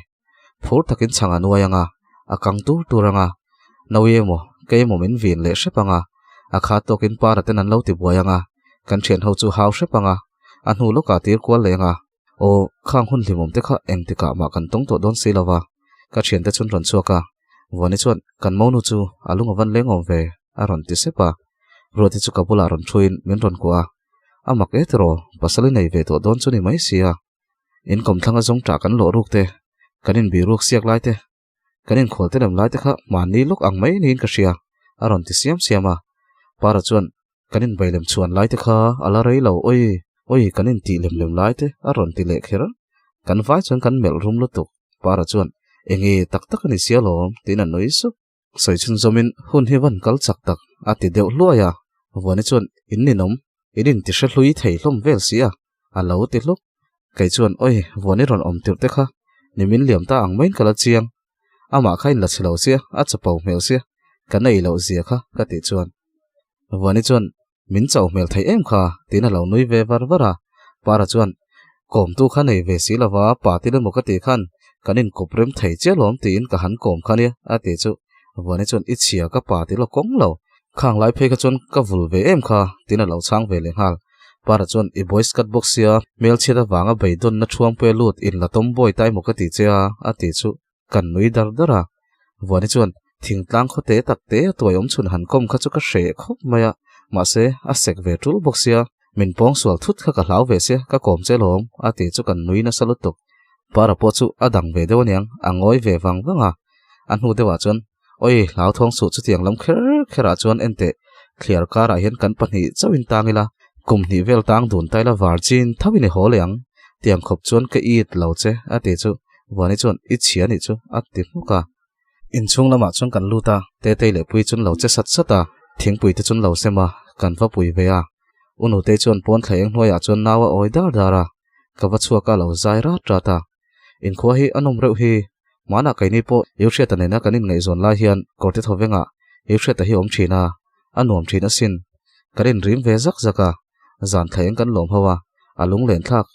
Phur takin chhang a nuai anga, a kang tur tur anga, Nawi emaw, kei emaw min vin leh hrep anga, a khat tawkin para ten an lo ti buai anga, kan thian ho chu hau hrep anga, a hnu lawkah tir kual leh anga, aw, khang hun hlimawm te kha engtikah mah kan tawng tawh dawn si lo va. Ka thiante chun rawn chhuak a, Vuani chuan kan monu chu a lung a van leng awm ve, a rawn ti sep a. Ruati chu ka bulah rawn thuin min rawn kuah a, A mak e tiraw, pasal i nei ve tawh dawn chu ni mai sia. In kawmthlang a zawng ṭah kan lawh ruk te, kan inbih ruk siak lai te, kan inkhual te lem lai te kha mahni lawk ang mai niin ka hria, a rawn ti siam siam a. Para chuan, Kan inbai lem chhuan lai te kha a la rei lo, oi, oi, kan intih lem lem lai te, a rawn ti leh kher. Kan vai chuan kan melh rum lutuk. Para chuan, Enge tak tak a ni sia lawm, tiin a nui sup. Sawi chhunzawmin hun hi van kal chak tak a ti deuh hluai a, Vuani chuan in ninawm, in inti hre hlui thei hlawm vel si a, a lo ti hluk. Kei chuan awi Vuani rawn awm tirh te kha ni min liam ta ang maiin ka la chiang, amah kha in la chhe lo sia, a chapo hmel sia, ka nei loh zia kha ka tih chuan Vuani chuan min cho hmel thei em kha tiin a lo nui ve var var a, Para chuan kawmtu kha nei ve si lova pa til emaw ka tih khan kan inkawp rem thei chiah lawm tiin ka han kawm kha nia a ti chu Vuani chuan i chhia ka pa til aw kawng lo, khang lai phei kha chuan ka vul ve em kha tiin a lo chhang ve leh nghal. Para chuan i boys cut bawk sia hmelchhiat avanga beidawnna thuampuia lut in la tomboy ta emaw ka ti che a a ti chu Kan nui dar dar a, Vuani chuan thingtlang khaw te tak te a tuai awm chhun han kawm kha chu ka hreh khawp mai a, mahse a sek ve tul bawk sia, min pawng sual thut kha ka hlau ve sia, ka kawm che lawm a ti chu kan nui nasa lutuk. Para pawh chu a dang ve deuh aniang, a ngawi ve vang vang a, a hnu deuhah chuan Awi hlauthawng suh chutiang lam kher kherah chuan enteh thliar karah hian kan pahnih chauhin tang ila, kum hnih vel tang dun ta ila varchin tho in i haw leh ang, tiang khawp chuan ka it lo che a ti chu Vuani chuan i chhia nih chu a ti hmuk a. Inchhung lamah chuan kan lut a, Tetei leh Pui chuan lo che sat sat a, thingpui te chuan lo sem a, kan va pui ve a. U Nutei chuan pawn thla eng hnuaiah chuan nau a awi dar dar a, ka va chhuak a lo zai rat rat a. Inkhua hi a nawm reuh hi, hmanah keini pawh Euhriata nena kan inngaihzawn lai hian kawrte thawvengah Euhriata hi awm thin a, a nuam thin asin. Kan inrim ve zak zak a, zan thla eng kan lawm ho a, a lunglen thlak.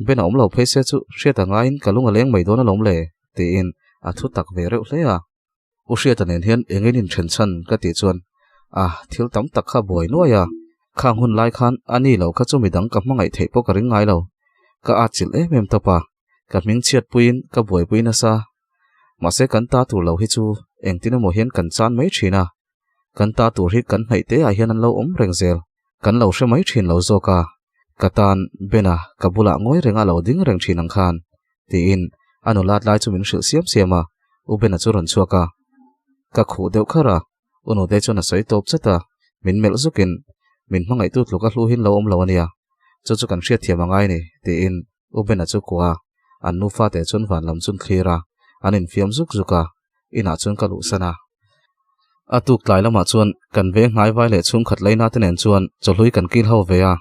Ben a awm lo phei se chu Hriata ngaiin ka lung a leng mai dawn alawm le, tiin a thu tak ve reuh hle a. U Hriata nen hian engin inthen chhan ka tih chuan a thil tam tak kha buai nuai a, khang hun lai khan a ni lo kha chu midang ka hmangaih theih pawh ka ring ngai lo. Ka atchilh em em tawp a, ka hming chhiatpuiin ka buaipui nasa. Mahse kan ta tur lo hi chu engtin emaw hian kan chan mai thin a, kan ta tur hi kan hnaih te ah hian an lo awm reng zel, kan lo hre mai thin lo zawk a, ka tan Bena ka bulah ngawi reng a lo ding reng thin ang khan, tiin a nulat lai chu min hrilh siam siam a, U Bena chu rawn chhuak a, ka khuh deuh kharh a, U Nute chuan a sawi tawp chat a, min melh zukin, Min hmangaihtu tluk a hluhin lo awm lo a nia, chu chu kan hriatthiam a ngai ni, tiin U Bena chu kuah a, an nufa te chuan van lam chun thlir a, an infiam zuk zuk a, inah chuan ka luhsan a. A tuk tlai lamah chuan kan veng hnai vai leh chhungkhat leina te nen chuan chawhlui kan kil ho ve a.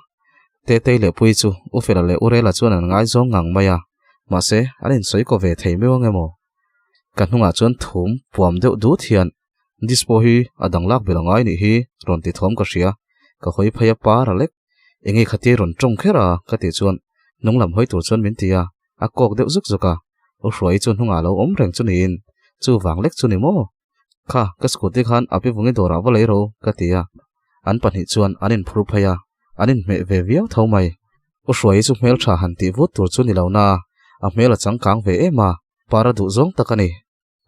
Tetei leh Puii chu U Fela leh U Rela chuan an ngaizawng ngang mai a, mahse an insawi kaw ve thei miau ang emaw? Ka hnungah chuan thum puam deuh dut hian Dispo hi a dang lak belh angai nih hi rawn ti thawm ka hria, ka hawi phei a par a lek. Enge khatia rawn tawng kher a? ka tih chuan hnung lam hawi tur chuan min ti a, a kawk deuh zuk zuk a. U Hruaii chu hnungah a lo awm reng chu niin, chu vang lek chu ni maw? Kha, ka scooty khan a pi vungi dawrah va lei ro, ka ti a. An pahnih chuan an inphur phei a, an inhmeh ve viau tho mai. U Hruaii chu hmeltha han tih vut tur chu ni lo na, a hmel a changkang ve em a, para duh zawng tak a ni.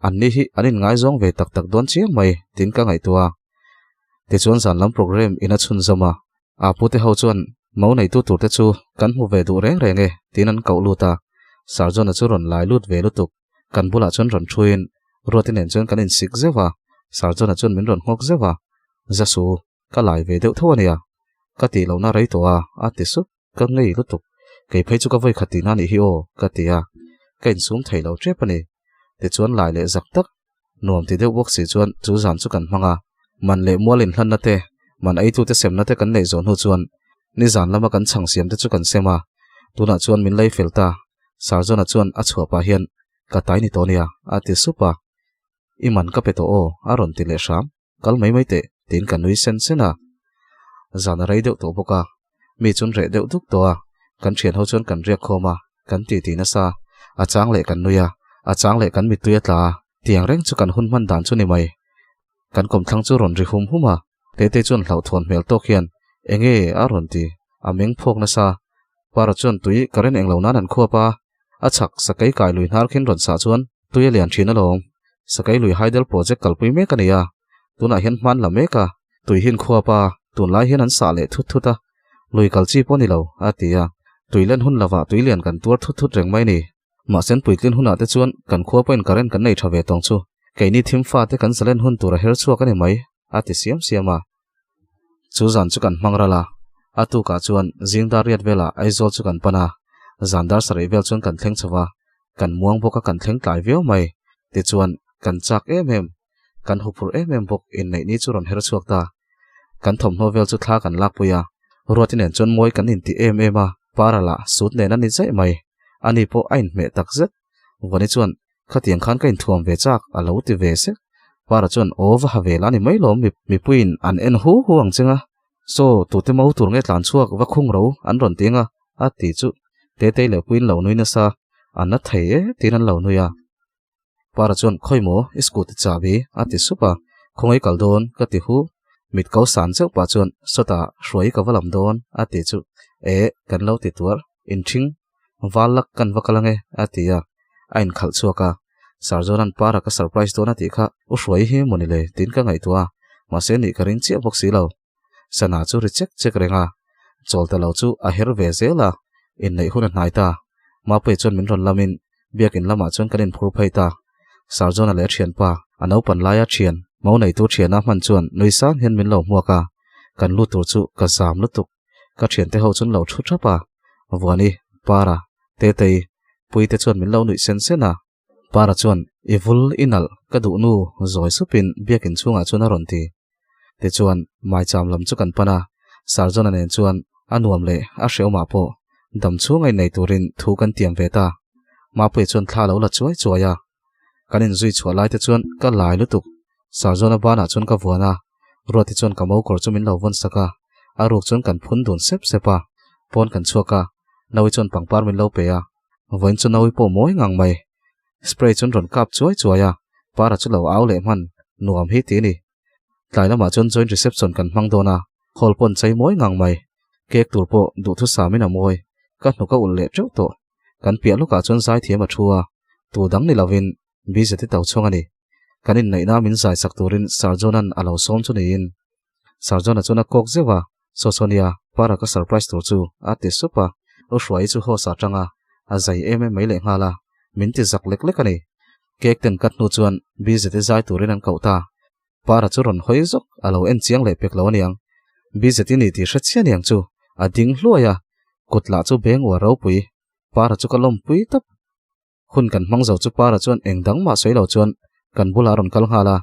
Anni hi an inngaizawng ve tak tak dawn chiang mai, tiin ka ngaihtuah a. Tichuan zan lam programme in a chhunzawm a, a pute ho chuan mo neitu turte chu kan hmu ve duh reng reng e, tiin an koh lut a. Sir John-a chu rawn lai lut ve lutuk. Kan bulah chuan rawn thuin Ruati nen chuan kan insik zeuh a, Sir John-a chuan min rawn nghawk zeuh a, Zasu, ka lai ve deuh tho a nia, ka tih lohna rei tawh a, a ti sup. Ka ngei lutuk, kei phei chu ka vawi khat tihna nih hi aw, ka ti a, ka insum thei lo tep a ni. Tichuan lai leh zak tak, nuam ti deuh bawk si chuan chu zan chu kan hmang a, man leh mual inhlanna te, man eitute semna te kan neih zawh hnu chuan nizan lama kan chhang siam te chu kan sem a, tunah chuan min lei fel ta, Sarjona chuan a chhuah pah hian ka tai ni tawh nia, a ti sup a, I man ka pe tawh aw, a rawn ti leh hram. Kal mai mai teh, tiin ka nui sen sen a. Zan a rei deuh tawh bawk a, mi chun reh deuh duk tawh a, kan thian ho chuan kan riak khawm a, kan titi nasa, a chang leh kan nui a, a chang leh kan mittui a tla a, tiang reng chu kan hun hman dan chu ni mai. Kan kawmthlang chu rawn ri hum hum a, Tetei chuan hlauhthawn hmel tawk hian, Enge? a rawn ti, a meng phawk nasa. Para chuan tui current englo nan an khuap a, A chhak Sakei kai lui hnar khin rawn sah chuan tui a lian thin alawm. Sakei lui hydel project kalpui mek a ni a, tunah hian hman la mek a, tui hin khuap a, tunlai hian an sah leh thut thut a, lui kal chi pawh ni lo, a ti a. Tui len hun lovah tui lian kan tuar thut thut reng mai ni. Mahse puitlin hunah te chuan kan khua pawhin current kan nei tha ve tawng chu keini thim fate kan zalen hun tur a her chhuak a ni mai, a ti siam siam a. Chu zan chu kan hmang ral a, a tukah chuan zing dar riat velah Aizawl chu kan pan a, zan dar sarih vel chuan kan thleng chho va, kan muang bawk a kan thleng tlai viau mai, tichuan kan chak em em, kan huphurh em em bawk inneih ni chu rawn her chhuak ta. Kan thawmhnaw vel chu thla kan lakpui a, Ruati nen chuan mawi kan inti em em a, Para lah sut nen a ni zaih mai, ani pawh a inhmeh takzet. Vawni chuan Khatiang khan ka inthuam ve chak, a lo ti ve sek. Para chuan, Aw va ha ve la ni mai lawm, mipuiin an en hu hu ang cheng a. Saw, tute mo tur nge tlan chhuak va khung ro an rawn ti anga, a ti chu. Tetei leh puiin lo nui nasa, a na thei e tiin an lo nui a. Para chuan, Khawi maw, i scooty chahbi, a ti sup a. Khawngaih kal dawn, ka ti hu. Mit ko san zeuh pah chuan, Sawtah, hruai ka va lam dawn, a ti chu. Eh, kan lo ti tuar, inthing Val lak kan va kal ange a ti a, a inkhalh chhuak a. Sir John-a'n Para ka surprise dawn a tih kha u hruai hi maw ni le tiin ka ngaihtuah a, mahse nih ka ring chiah bawk si lo. Sana chu ri chek chek reng a, chawl ta lo chu a her ve zel a, inneih hun a hnai ta. Mapuia chuan min rawn lamin biakin lamah chuan kan inphur phei ta. Sir John-a leh a thianpa, a naupan laia thian, mo neitu thiana hman chuan nui sang hian min lo hmuak a, kan lut tur chu ka zam lutuk. Ka thiante ho chuan lo thu thap a, Vuani, Para, Tetei, Puite chuan min lo nuih sen sen a. Para chuan, I vul, i nalh, ka duh nu, zawi supin biakin chhungah chuan a rawn ti. Tichuan, maicham lam chu kan pan a, Sarjona nen chuan a nuam leh a hreawmah pawh dam chhunga innei turin thu kan tiam ve ta. Mapuia chuan thla lo la chuai chuai a. Kan inzui chhuah lai te chuan ka lai lutuk. Sarzawna banah chuan ka vuan a, Ruati chuan ka mokawr chu min lo vawn sak a, a ruk chuan kan phun dun sep sep a, pawn kan chhuak a, Naui chuan pangpar min lo pe a, vawiin chu Naui pawh mawi ngang mai. Spray chuan rawn kap chuai chuai a, para chu lo au leh hman, nuam hi ti a ni. Tlai lamah chuan joint reception kan hmang dawn a, hall pawn chei mawi ngang mai. Cake tur pawh duhthusam in a mawi, ka hnuk a ulh leh teuh tawh. Kan piah lawkah chuan zaithiam a thu a, tu dang ni lovin BZT to chhuang a ni. Kan inneihna min zai sak turin Sir John-a'n a lo sawm chu niin. Sir John-a chuan a kawk zeuh a, Saw saw nia, para ka surprise tur chu, a ti sup a. U Hruaii chu host ah tang a, a zai em em mai lehnghal a, min ti zak lek lek a ni. Cake ten cut hnu chuan BZT zai turin an koh ta. Para chu rawn hawi zawk, a lo en chiang leh pek lo aniang. BZT ni tih hre chiah aniang chu, a ding hluai a, kut lah chu beng uar ropui. Para chu ka lawmpui tawp. Hun kan hmang zo chu Para chuan eng dang mah sawi lo chuan kan bulah a rawn kal nghal a.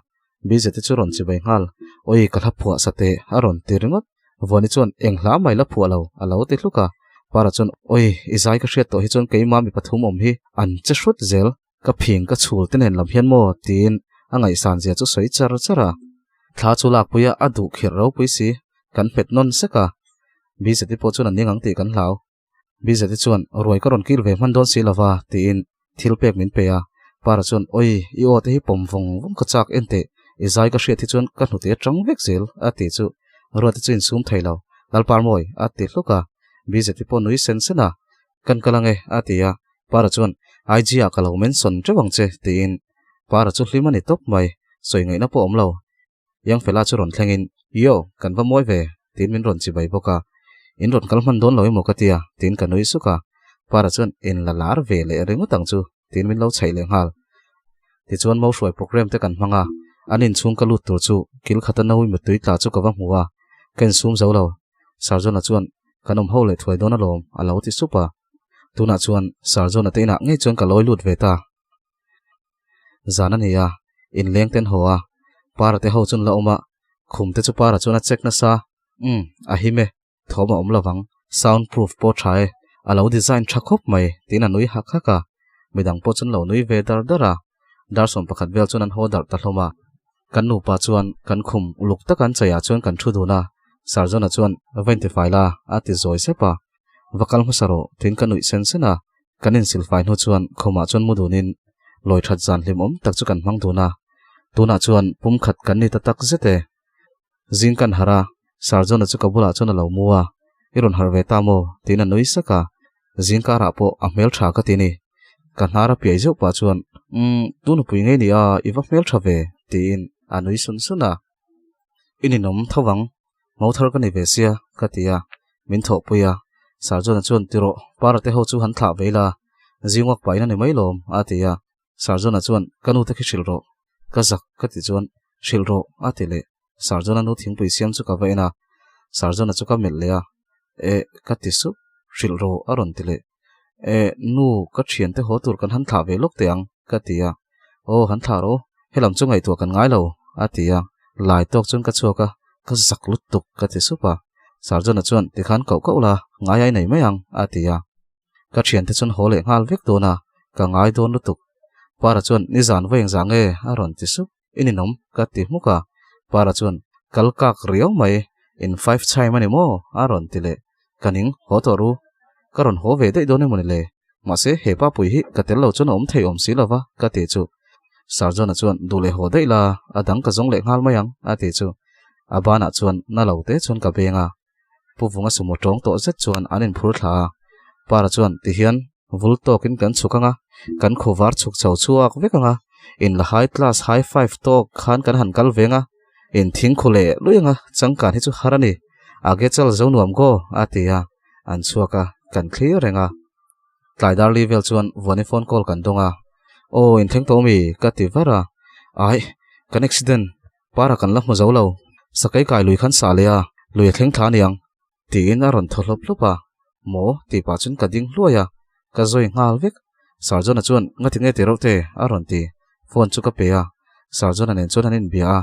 Bizete chu rawn chibai nghal, Oi, ka hla phuah sa teh, a rawn ti ringawt. Vuani chuan, Eng hla mai la phuah lo, a lo ti hluk a. Para chuan, Oi, i zai ka hriat tawh hi chuan keimah mi pathum awm hi an che hrut zel, ka phing ka chhul te nen lam hian maw? tiin a ngaihsan zia chu sawi char char a. Thla chu lakpuia a duh khirh ropui si, kan hmet nawn sek a. Bizete pawh chuan a ning ang tih kan hlau. Bizati chuan, Ruai ka rawn kil ve hman dawn si lova, tiin thil pek min pe a. Para chuan, Oi, i aw te hi pawm vawng vawng ka chak en teh, i zai ka hriat hi chuan ka hnute atang vek zel, a ti chu. Ruati chu insum thei lo, Lalparmawi, a ti hluk a. Bizati pawh nui sen sen a, Kan kal ange, a ti a. Para chuan, IG ah ka lo mention teuh ang che, tiin. Para chu hlim a ni tawp mai, sawi ngaihna pawh awm lo. Yangfela chu rawn thlengin, Yo, kan va mawi ve, tiin min rawn chibai bawk a. In rawn kal hman dawn lo emaw ka tia, tiin ka nui suk a. Para chuan, In la lar ve leh ringawt ang chu, tiin min lo chhaih leh nghal. Tichuan mo hruai programme te kan hmang a, an inchhung ka lut tur chu kil khata nawi mittui tla chu ka va hmu a, ka insum zo lo. Sarjona chuan, Kan awm ho leh thuai dawn alawm, a lo ti sup a. Tunah chuan Sarjona te inah ngei chuan ka lawi lut ve ta. Zan a ni a, inleng ten haw a, Para te ho chuan la awm a, khum te chu Para chuan a check nasa, umm, a him e, thawm a awm lovang, sound proof pawh tha e, a lo design tha khawp mai, tiin a nui hak hak a, midang pawh chuan lo nui ve dar dar a, dar 11 vel chuan an haw darh ta hlawm a, kan nupa chuan kan khum uluk taka an cheiah chuan kan thu dun a, Sarjona chuan va intifai la a ti zawi sep a, va kal hmasa rawh tiin ka nuih sen sen a. Kan insilfai hnu chuan khumah chuan mu dunin lawi that zan hlimawm tak chu kan hmang dun a, tunah chuan pum khat kan ni ta tak zet e. Zing kan harh a, Sarjona chu ka bulah chuan a lo mu a, I rawn harh ve ta maw? tiin a nui sak a, zing karah pawh a hmel tha ka ti ni. Ka hnar a piai zeuh pah chuan, Umm, tu nupui ngei ni a, i va hmel tha ve, tiin a nui sun sun a. I ninawm tho vang, Mo thar ka ni ve sia, ka ti a, min thawhpui a. Sarjona chuan, Ti rawh, Para te ho chu han thlah ve ila, zingwak pahin a ni mai lawm, a ti a. Sarjona chuan, Ka nu te khi hrilh rawh, ka zak, ka ti chuan, Hrilh rawh, a ti leh. Sarjona nu thingpui siam chu ka va en a, Sarjona chu ka melh leh a, Eh, ka ti sup, hrilh rawh, a rawn ti leh. Eh, nu, ka thiante haw tur kan han thlah ve lawk teh ang, ka ti a. Aw, han thlah rawh, helam chu ngaihtuah kan ngai lo, a ti a. Lai tawk chuan ka chhuak a, ka zak lutuk, ka ti sup a. Sarjona chuan, Tikhan koh koh la, ngai ai nei mai ang, a ti a. Ka thiante chuan haw leh nghal vek dawn a, ka ngai dawn lutuk. Para chuan, Nizan vawi engzah nge? a rawn ti sup. I ninawm, ka ti hmuk a. Para chuan, Kal kak riau mai, in five chime a ni maw? a rawn ti leh. Ka ning, haw tawh ru. Ka rawn haw ve daih dawn emaw ni le? Mahse, he pa pui hi ka tel lo chuan a awm thei awm si lo va, ka ti chu. Sarjona chuan, Duh leh haw daih la, a dang ka zawng leh nghal mai ang, a ti chu. A banah chuan na lo te chuan ka beng a. Pu Vunga sumo tawng tawh zet chuan an inphur thla a. Para chuan, Tihian, vul tawkin kan chhuk ang a, kan khuvar chhuk chho chhuak vek ang a, in la high class high five tawk khan kan han kal veng a, in thing khu leh lui ang a, changkan hi chu har a ni, age chal zo nuam go, a ti a, an chhuak a, kan thlir reng a. Tlai dar li vel chuan Vuani phone call kan dawng a, Aw, in thleng tawh mi? ka ti var a, Aih, kan accident, Para kan la hmu zo lo, sakei kai lui khan sah leh a, lui a thleng thla aniang, tiin a rawn thaw hlawp hlawp a. Maw? tih pah chuan ka ding hluai a, ka zawi nghal vek. Sarjona chuan, Ngati nge ti reuh te? a rawn ti. Phone chu ka pe a, Sarjona nen chuan an inbia a.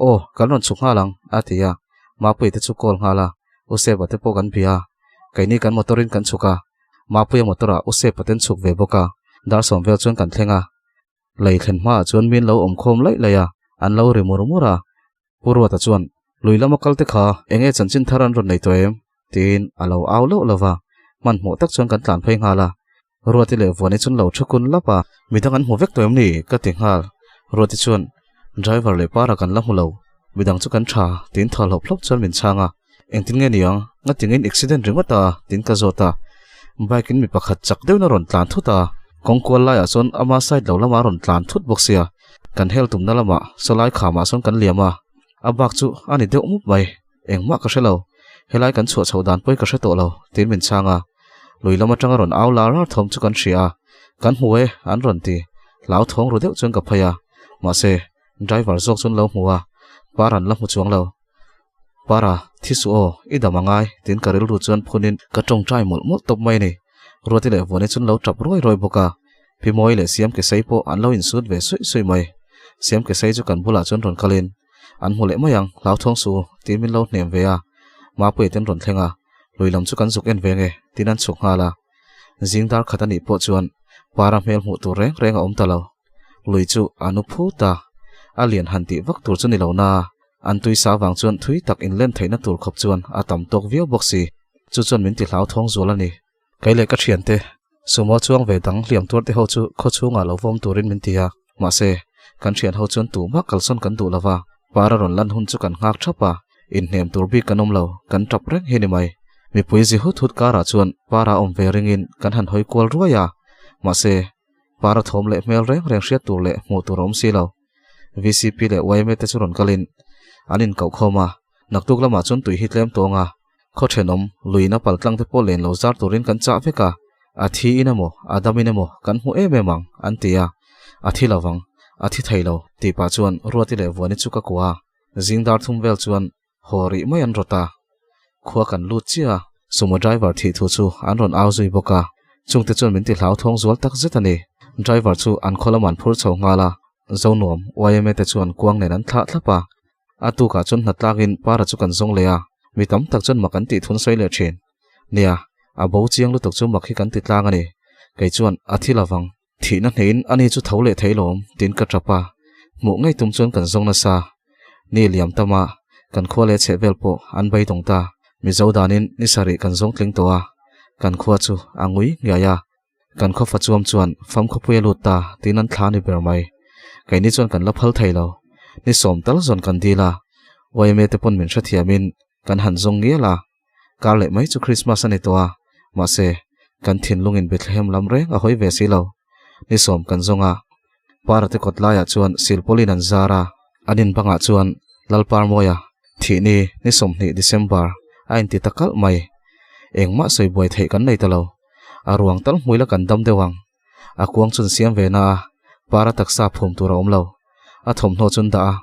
Aw, kan rawn chhuk nghal ang, a ti a. Mapuia te chu call nghal a, Useba te pawh kan bia a. Keini kan motor in kan chhuk a, Mapuia motor ah Useba ten chhuk ve bawk a, dar sawm vel chuan kan thleng a. Lei thlen hmaah chuan min lo awm khawm laih laih a, an lo ri mur mur a. Pu Ruata chuan, Lui lama kal te kha eng nge chanchin thar an rawn nei tawh em? tiin a lo au loh lo va. Hmanhmawh tak chuan kan tlan phei nghal a. Ruati leh Vuani chuan lo thu kun lap a. Midang an hmu vek tawh em ni? ka ti nghal. Ruati chuan, Driver leh para kan la hmu lo, midang chu kan tha, tiin thaw hlawp hlawp chuan min chhang a. Engtin nge niang? Ngatingin accident ringawt a? tiin ka zawt a. Bike in mi pakhat chak deuhin a rawn tlan thut a, kawng kual laiah chuan ama side lo lamah a rawn tlan thut bawk sia. Kan hel tumna lamah sawlai khamah sawn kan liam a, a bak chu a ni deuh mup mai. Engmah ka hre lo, helai kan chhuah chhoh dan pawi ka hre tawh lo, tiin min chhang a. Lui lam atanga rawn au lar lar thawm chu kan hria a, Kan hmu e, an rawn ti. Hlau thawng ru deuh chuan ka phei a, mahse driver zawk chuan lo hmu a, par an la hmu chuang lo. Para, thi suh aw, i dam a ngai, tiin ka rilru chuan phunin ka tawngtai mawlh mawlh tawp mai a ni. Ruati leh Vuani chuan lo tap ruai ruai bawk a, Pi Mawi leh Siam Kesei pawh an lo insut ve suih suih mai. Siam ke sei chu kan bulah chuan rawn kalin, An hmu leh mai ang, hlauthawng suh u, tiin min lo hnem ve a. Mapuia ten rawn thleng a, lui lam chu kan zuk en ve nge, tiin an chhuk nghal a. Zing dar khat a nih pawh chuan para hmel hmuh tur reng reng a awm ta lo. Lui chu a nu phut a, a lian han tih vak tur chu ni lo na, an tui sa vang chuan thui tak inlen theihna tur khawp chuan a tam tawk viau bawk si. Chu chuan min ti hlauthawng zual a ni. Kei leh ka thiante, sumo chuang ve dang hliam tuar te ho chu khaw chhungah lo vawm turin min ti a, mahse, kan thian ho chuan tumah kalsawn kan duh lova, par a rawn lan hun chu kan nghak thap a, inhnem tur bik kan awm lo, kan tap reng hi ni mai. Mipui zi hut hut karah chuan para awm ve ringin kan han hawi kual ruai a, mahse, para thawm leh hmel reng reng hriat tur leh hmuh tur a awm si lo. VCP leh yma te chu rawn kalin an inkauh khawm a, naktuk lamah chuan tui hi tlem tawng a, Khaw thenawm, luiin a paltlang te pawh len lo zar turin kan chah vek a, a thi in emaw, a dam in emaw kan hmu em em ang, an ti a. A thi lovang, a thi thei lo, tih pah chuan Ruati leh Vuani chu ka kuah a, zing dar thum vel chuan haw rih mai an rawt a. Khua kan lut chiah a, sumo driver thih thu chu an rawn au zui bawk a, chungte chuan min ti hlauthawng zual tak zet a ni. Driver chu an khaw lamah an phur chho nghal a, Zonuam, yma te chuan kuang nen an thlah thlap a, A tukah chuan hna tlakin para chu kan zawng leh a, mi tam tak chuan mak an tih thun sawi leh thin. Nia, a bo chiang lutuk chu mak hi kan ti tlang a ni. Kei chuan a thi lovang. Thihna hneiin ani chu tho leh thei lawm, tiin ka tap a. Hmuh ngei tum chuan kan zawng nasa. Ni liam tama kan khua leh chheh vel pawh an beidawng ta. Mizo danin ni sarih kan zawng tling tawh a, kan khua chu a ngui ngiai a. Kan khawfa chuam chuan fam khawpui a lut ta tiin an thla ni ber mai. Keini chuan kan la phal thei lo. Ni sawm tal zawn kan dil a, yma te pawn min hrethiamin kan han zawng ngial a. Kar leh mai chu Christmas a ni tawh a, mahse, kan thinlungin Bethlehem lam reng a hawi ve si lo. Ni sawm kan zawng a, Para te kawt laiah chuan silpawlin an zar a, an in bangah chuan Lalparmawia thihni ni 20 December a inti ta kalh mai. Engmah sawi buai theih kan nei ta lo. A ruang tal hmuila kan dam deuh ang. A kuang chun siam ve na a, para taksa phum tur a awm lo. A thawmhnaw chun dah a,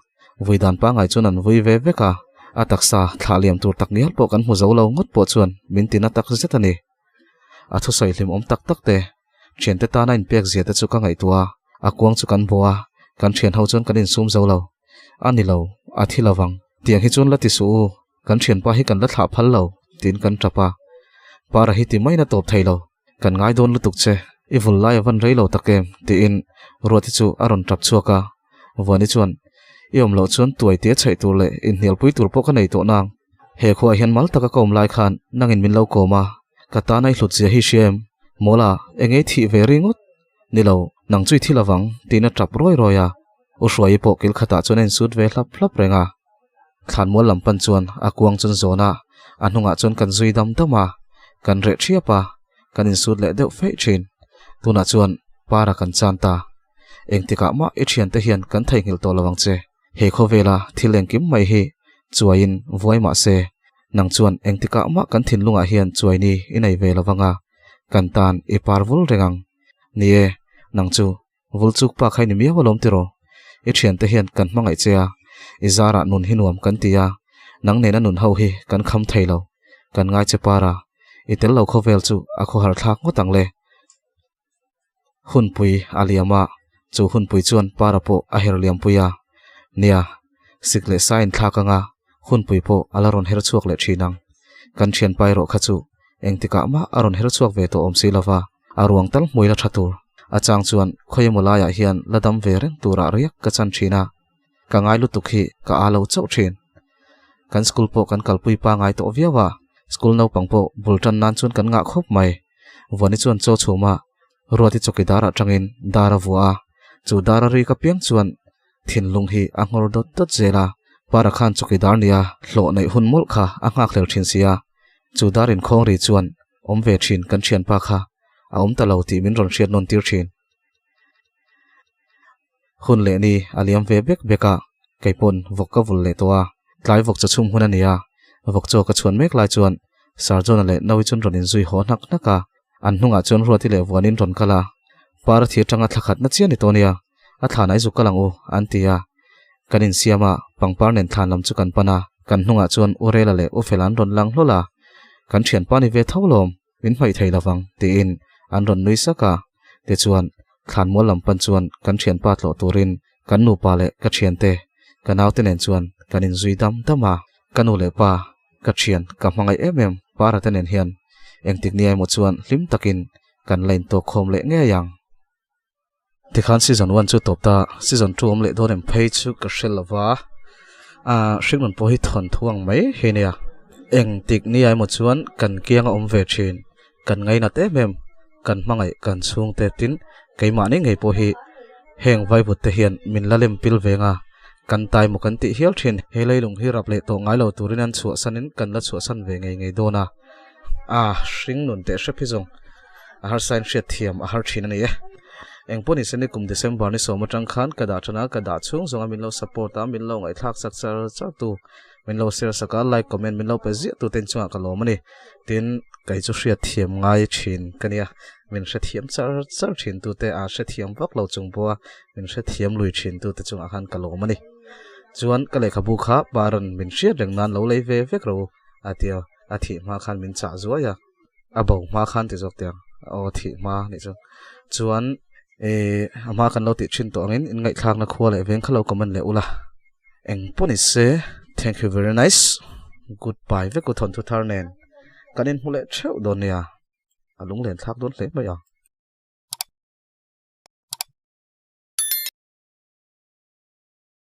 vui dan pangngai chuan an vui ve vek a, a taksa thlah liam tur tak ngial pawh kan hmu zo lo ngawt pawh chuan min tina tak zet a ni. A thusawi hlim awm tak tak te, thiante tana inpek zia te chu ka ngaihtuah a, a kuang chu kan bawh a, kan thian ho chuan kan insum zo lo. A ni lo, a thi lovang. Tiang hi chuan la ti suh u, Kan thianpa hi kan la thlah phal lo, tiin kan tap a. Para hi ti maiin a tawp thei lo. Kan ngai dawn lutuk che, i vul lai a van rei lo tak em, tiin Ruati chu a rawn tap chhuak a. Vuani chuan, I awm loh chuan tuai tia chhaih tur leh inhnialpui tur pawh ka nei tawh nang. He khuaah hian mal taka ka awm lai khan nangin min lo kawm a, ka tan a i hlut zia hi hria em? Mawla, engei thih ve ringawt? Ni lo, nang chu i thi lovang, tiin a tap rawi rawi a. U Hruaii pawh kil khatah chuan a insut ve hlap hlap reng a. Thlanmual lam pan chuan a kuang chuan zawn a, a hnungah chuan kan zui dam dam a, kan reh thiap a, kan insut leh deuh feih thin. Tunah chuan para kan chan ta. Engtikah mah i thiante hian kan theihnghilh tawh lo ang che. He khawvela thil engkim mai hi chuaiin vuai mah se, nang chuan engtikah mah kan thinlungah hian chuaini i nei ve lo vang a, kan tan i par vul reng ang. Ni e, nang chu Vul chuk pa kha i ni miau alawm tiraw? I thiante hian kan hmangaih che a, i zarah nun hi nuam kan ti a, nang nena nun ho hi kan kham thei lo, kan ngai che par a, i tel lo khawvel chu a khawhar thlak ngawt ang le. Hunpui a liam a, chu hunpui chuan para pawh a her liampui a, nia, sik leh sa inthlak anga hunpui pawh a la rawn her chhuak leh thin ang. Kan thianpa erawh kha chu engtikah mah a rawn her chhuak ve tawh awm si lova, A ruang tal hmui la tha tur. A chang chuan khawi emaw laiah hian la dam ve reng turah riak ka chan thin a, ka ngai lutuk hi ka aa lo chauh thin. Kan school pawh kan kalpui pangai tawh viau a, school naupang pawh bul tan nan chuan kan ngah khawp mai. Vuani chuan chaw chhuma Ruati chawkidar atangin dar a vuah a, chu dar a rik apiang chuan thinlung hi a nghawr dawt dawt zel a, Para khan chawkidar nia hlawh neih hun mawlh kha a nghakhlel thin si a, chu dar inkhawng ri chuan Awm ve thin kan thianpa kha a awm ta lo tih min rawn hriat nawn tir thin. Hun leh ni a liam ve bek bek a, kei pawn vawk ka vul leh tawh a, tlai vawk chaw chhum hun a ni a, vawk chaw ka chhuan mek lai chuan Sir John-a leh Naui chuan rawn inzui haw hnak hnak a, an hnungah chuan Ruati leh Vuanin rawn kal a, Par a thir tanga thla khat na chiah ni tawh nia, a thlan ai zuk kal ang u, an ti a. Kan insiam a, pangpar nen thlan lam chu kan pan a, kan hnungah chuan U Rela leh U Fela an rawn lang hlawl a, Kan thianpa ni ve tho lawm, min hmaih thei lovang, tiin an rawn nui sak a. Tichuan, thlanmual lam pan chuan kan thianpa tlawh turin Kan nupa leh ka thiante, ka naute nen chuan kan inzui dam dam a. Ka nu leh pa, ka thian, ka hmangaih em em Para te nen hian engtik ni emaw chuan hlim takin kan la intawk khawm leh ngei ang. Tikhan season one chu tawp ta, season two awm leh dawn em phei chu ka hre lo va, ah hringnun pawh hi thawn thu ang mai hi nia. Engtik ni emaw chuan kan kiang a awm ve thin, kan ngainat em em, kan hmangaih kan chhungte tin keimahni ngei pawh hi heng vaivut te hian min la lem pil veng a, kan tai maw kan tih hial thin. He leilung hi rap leh tawh ngai lo turin an chhuahsanin kan la chhuahsan ve ngei ngei dawn a, ah hringnun teh hrep hi zawng. A harsa in hriat thiam a har thin a ni e. Engpawh ni se ni kum December ni sawm atang khan ka dah than a, ka dah chhung zawng a min lo support a, min lo ngaihthlak sak char char tu, min lo share sak a, like comment min lo pe ziah tu te inchungah ka lawm a ni. Tin, kei chu hriat thiam ngai thin ka nia, min hrethiam char char thin tu te a hrethiam vak lo chung pawh a min hrethiam lui thin tu te chungah khan ka lawm a ni. Chuan ka lehkhabu kha Baron min hriat reng nan lo lei ve vek ro a tia a thih hma khan min chah zuai a. A bo hma khan ti zawk tiang aw thih hma nih chu chuan eh a hma kan lo tih thin tawh angin in ngaihthlakna khua leh veng kha lo comment leh ula eng pawh ni se thank you very nice goodbye vek u thawnthu thar nen kan inhmu leh theuh dawn nia a lunglen thlak dawn hle mai ang.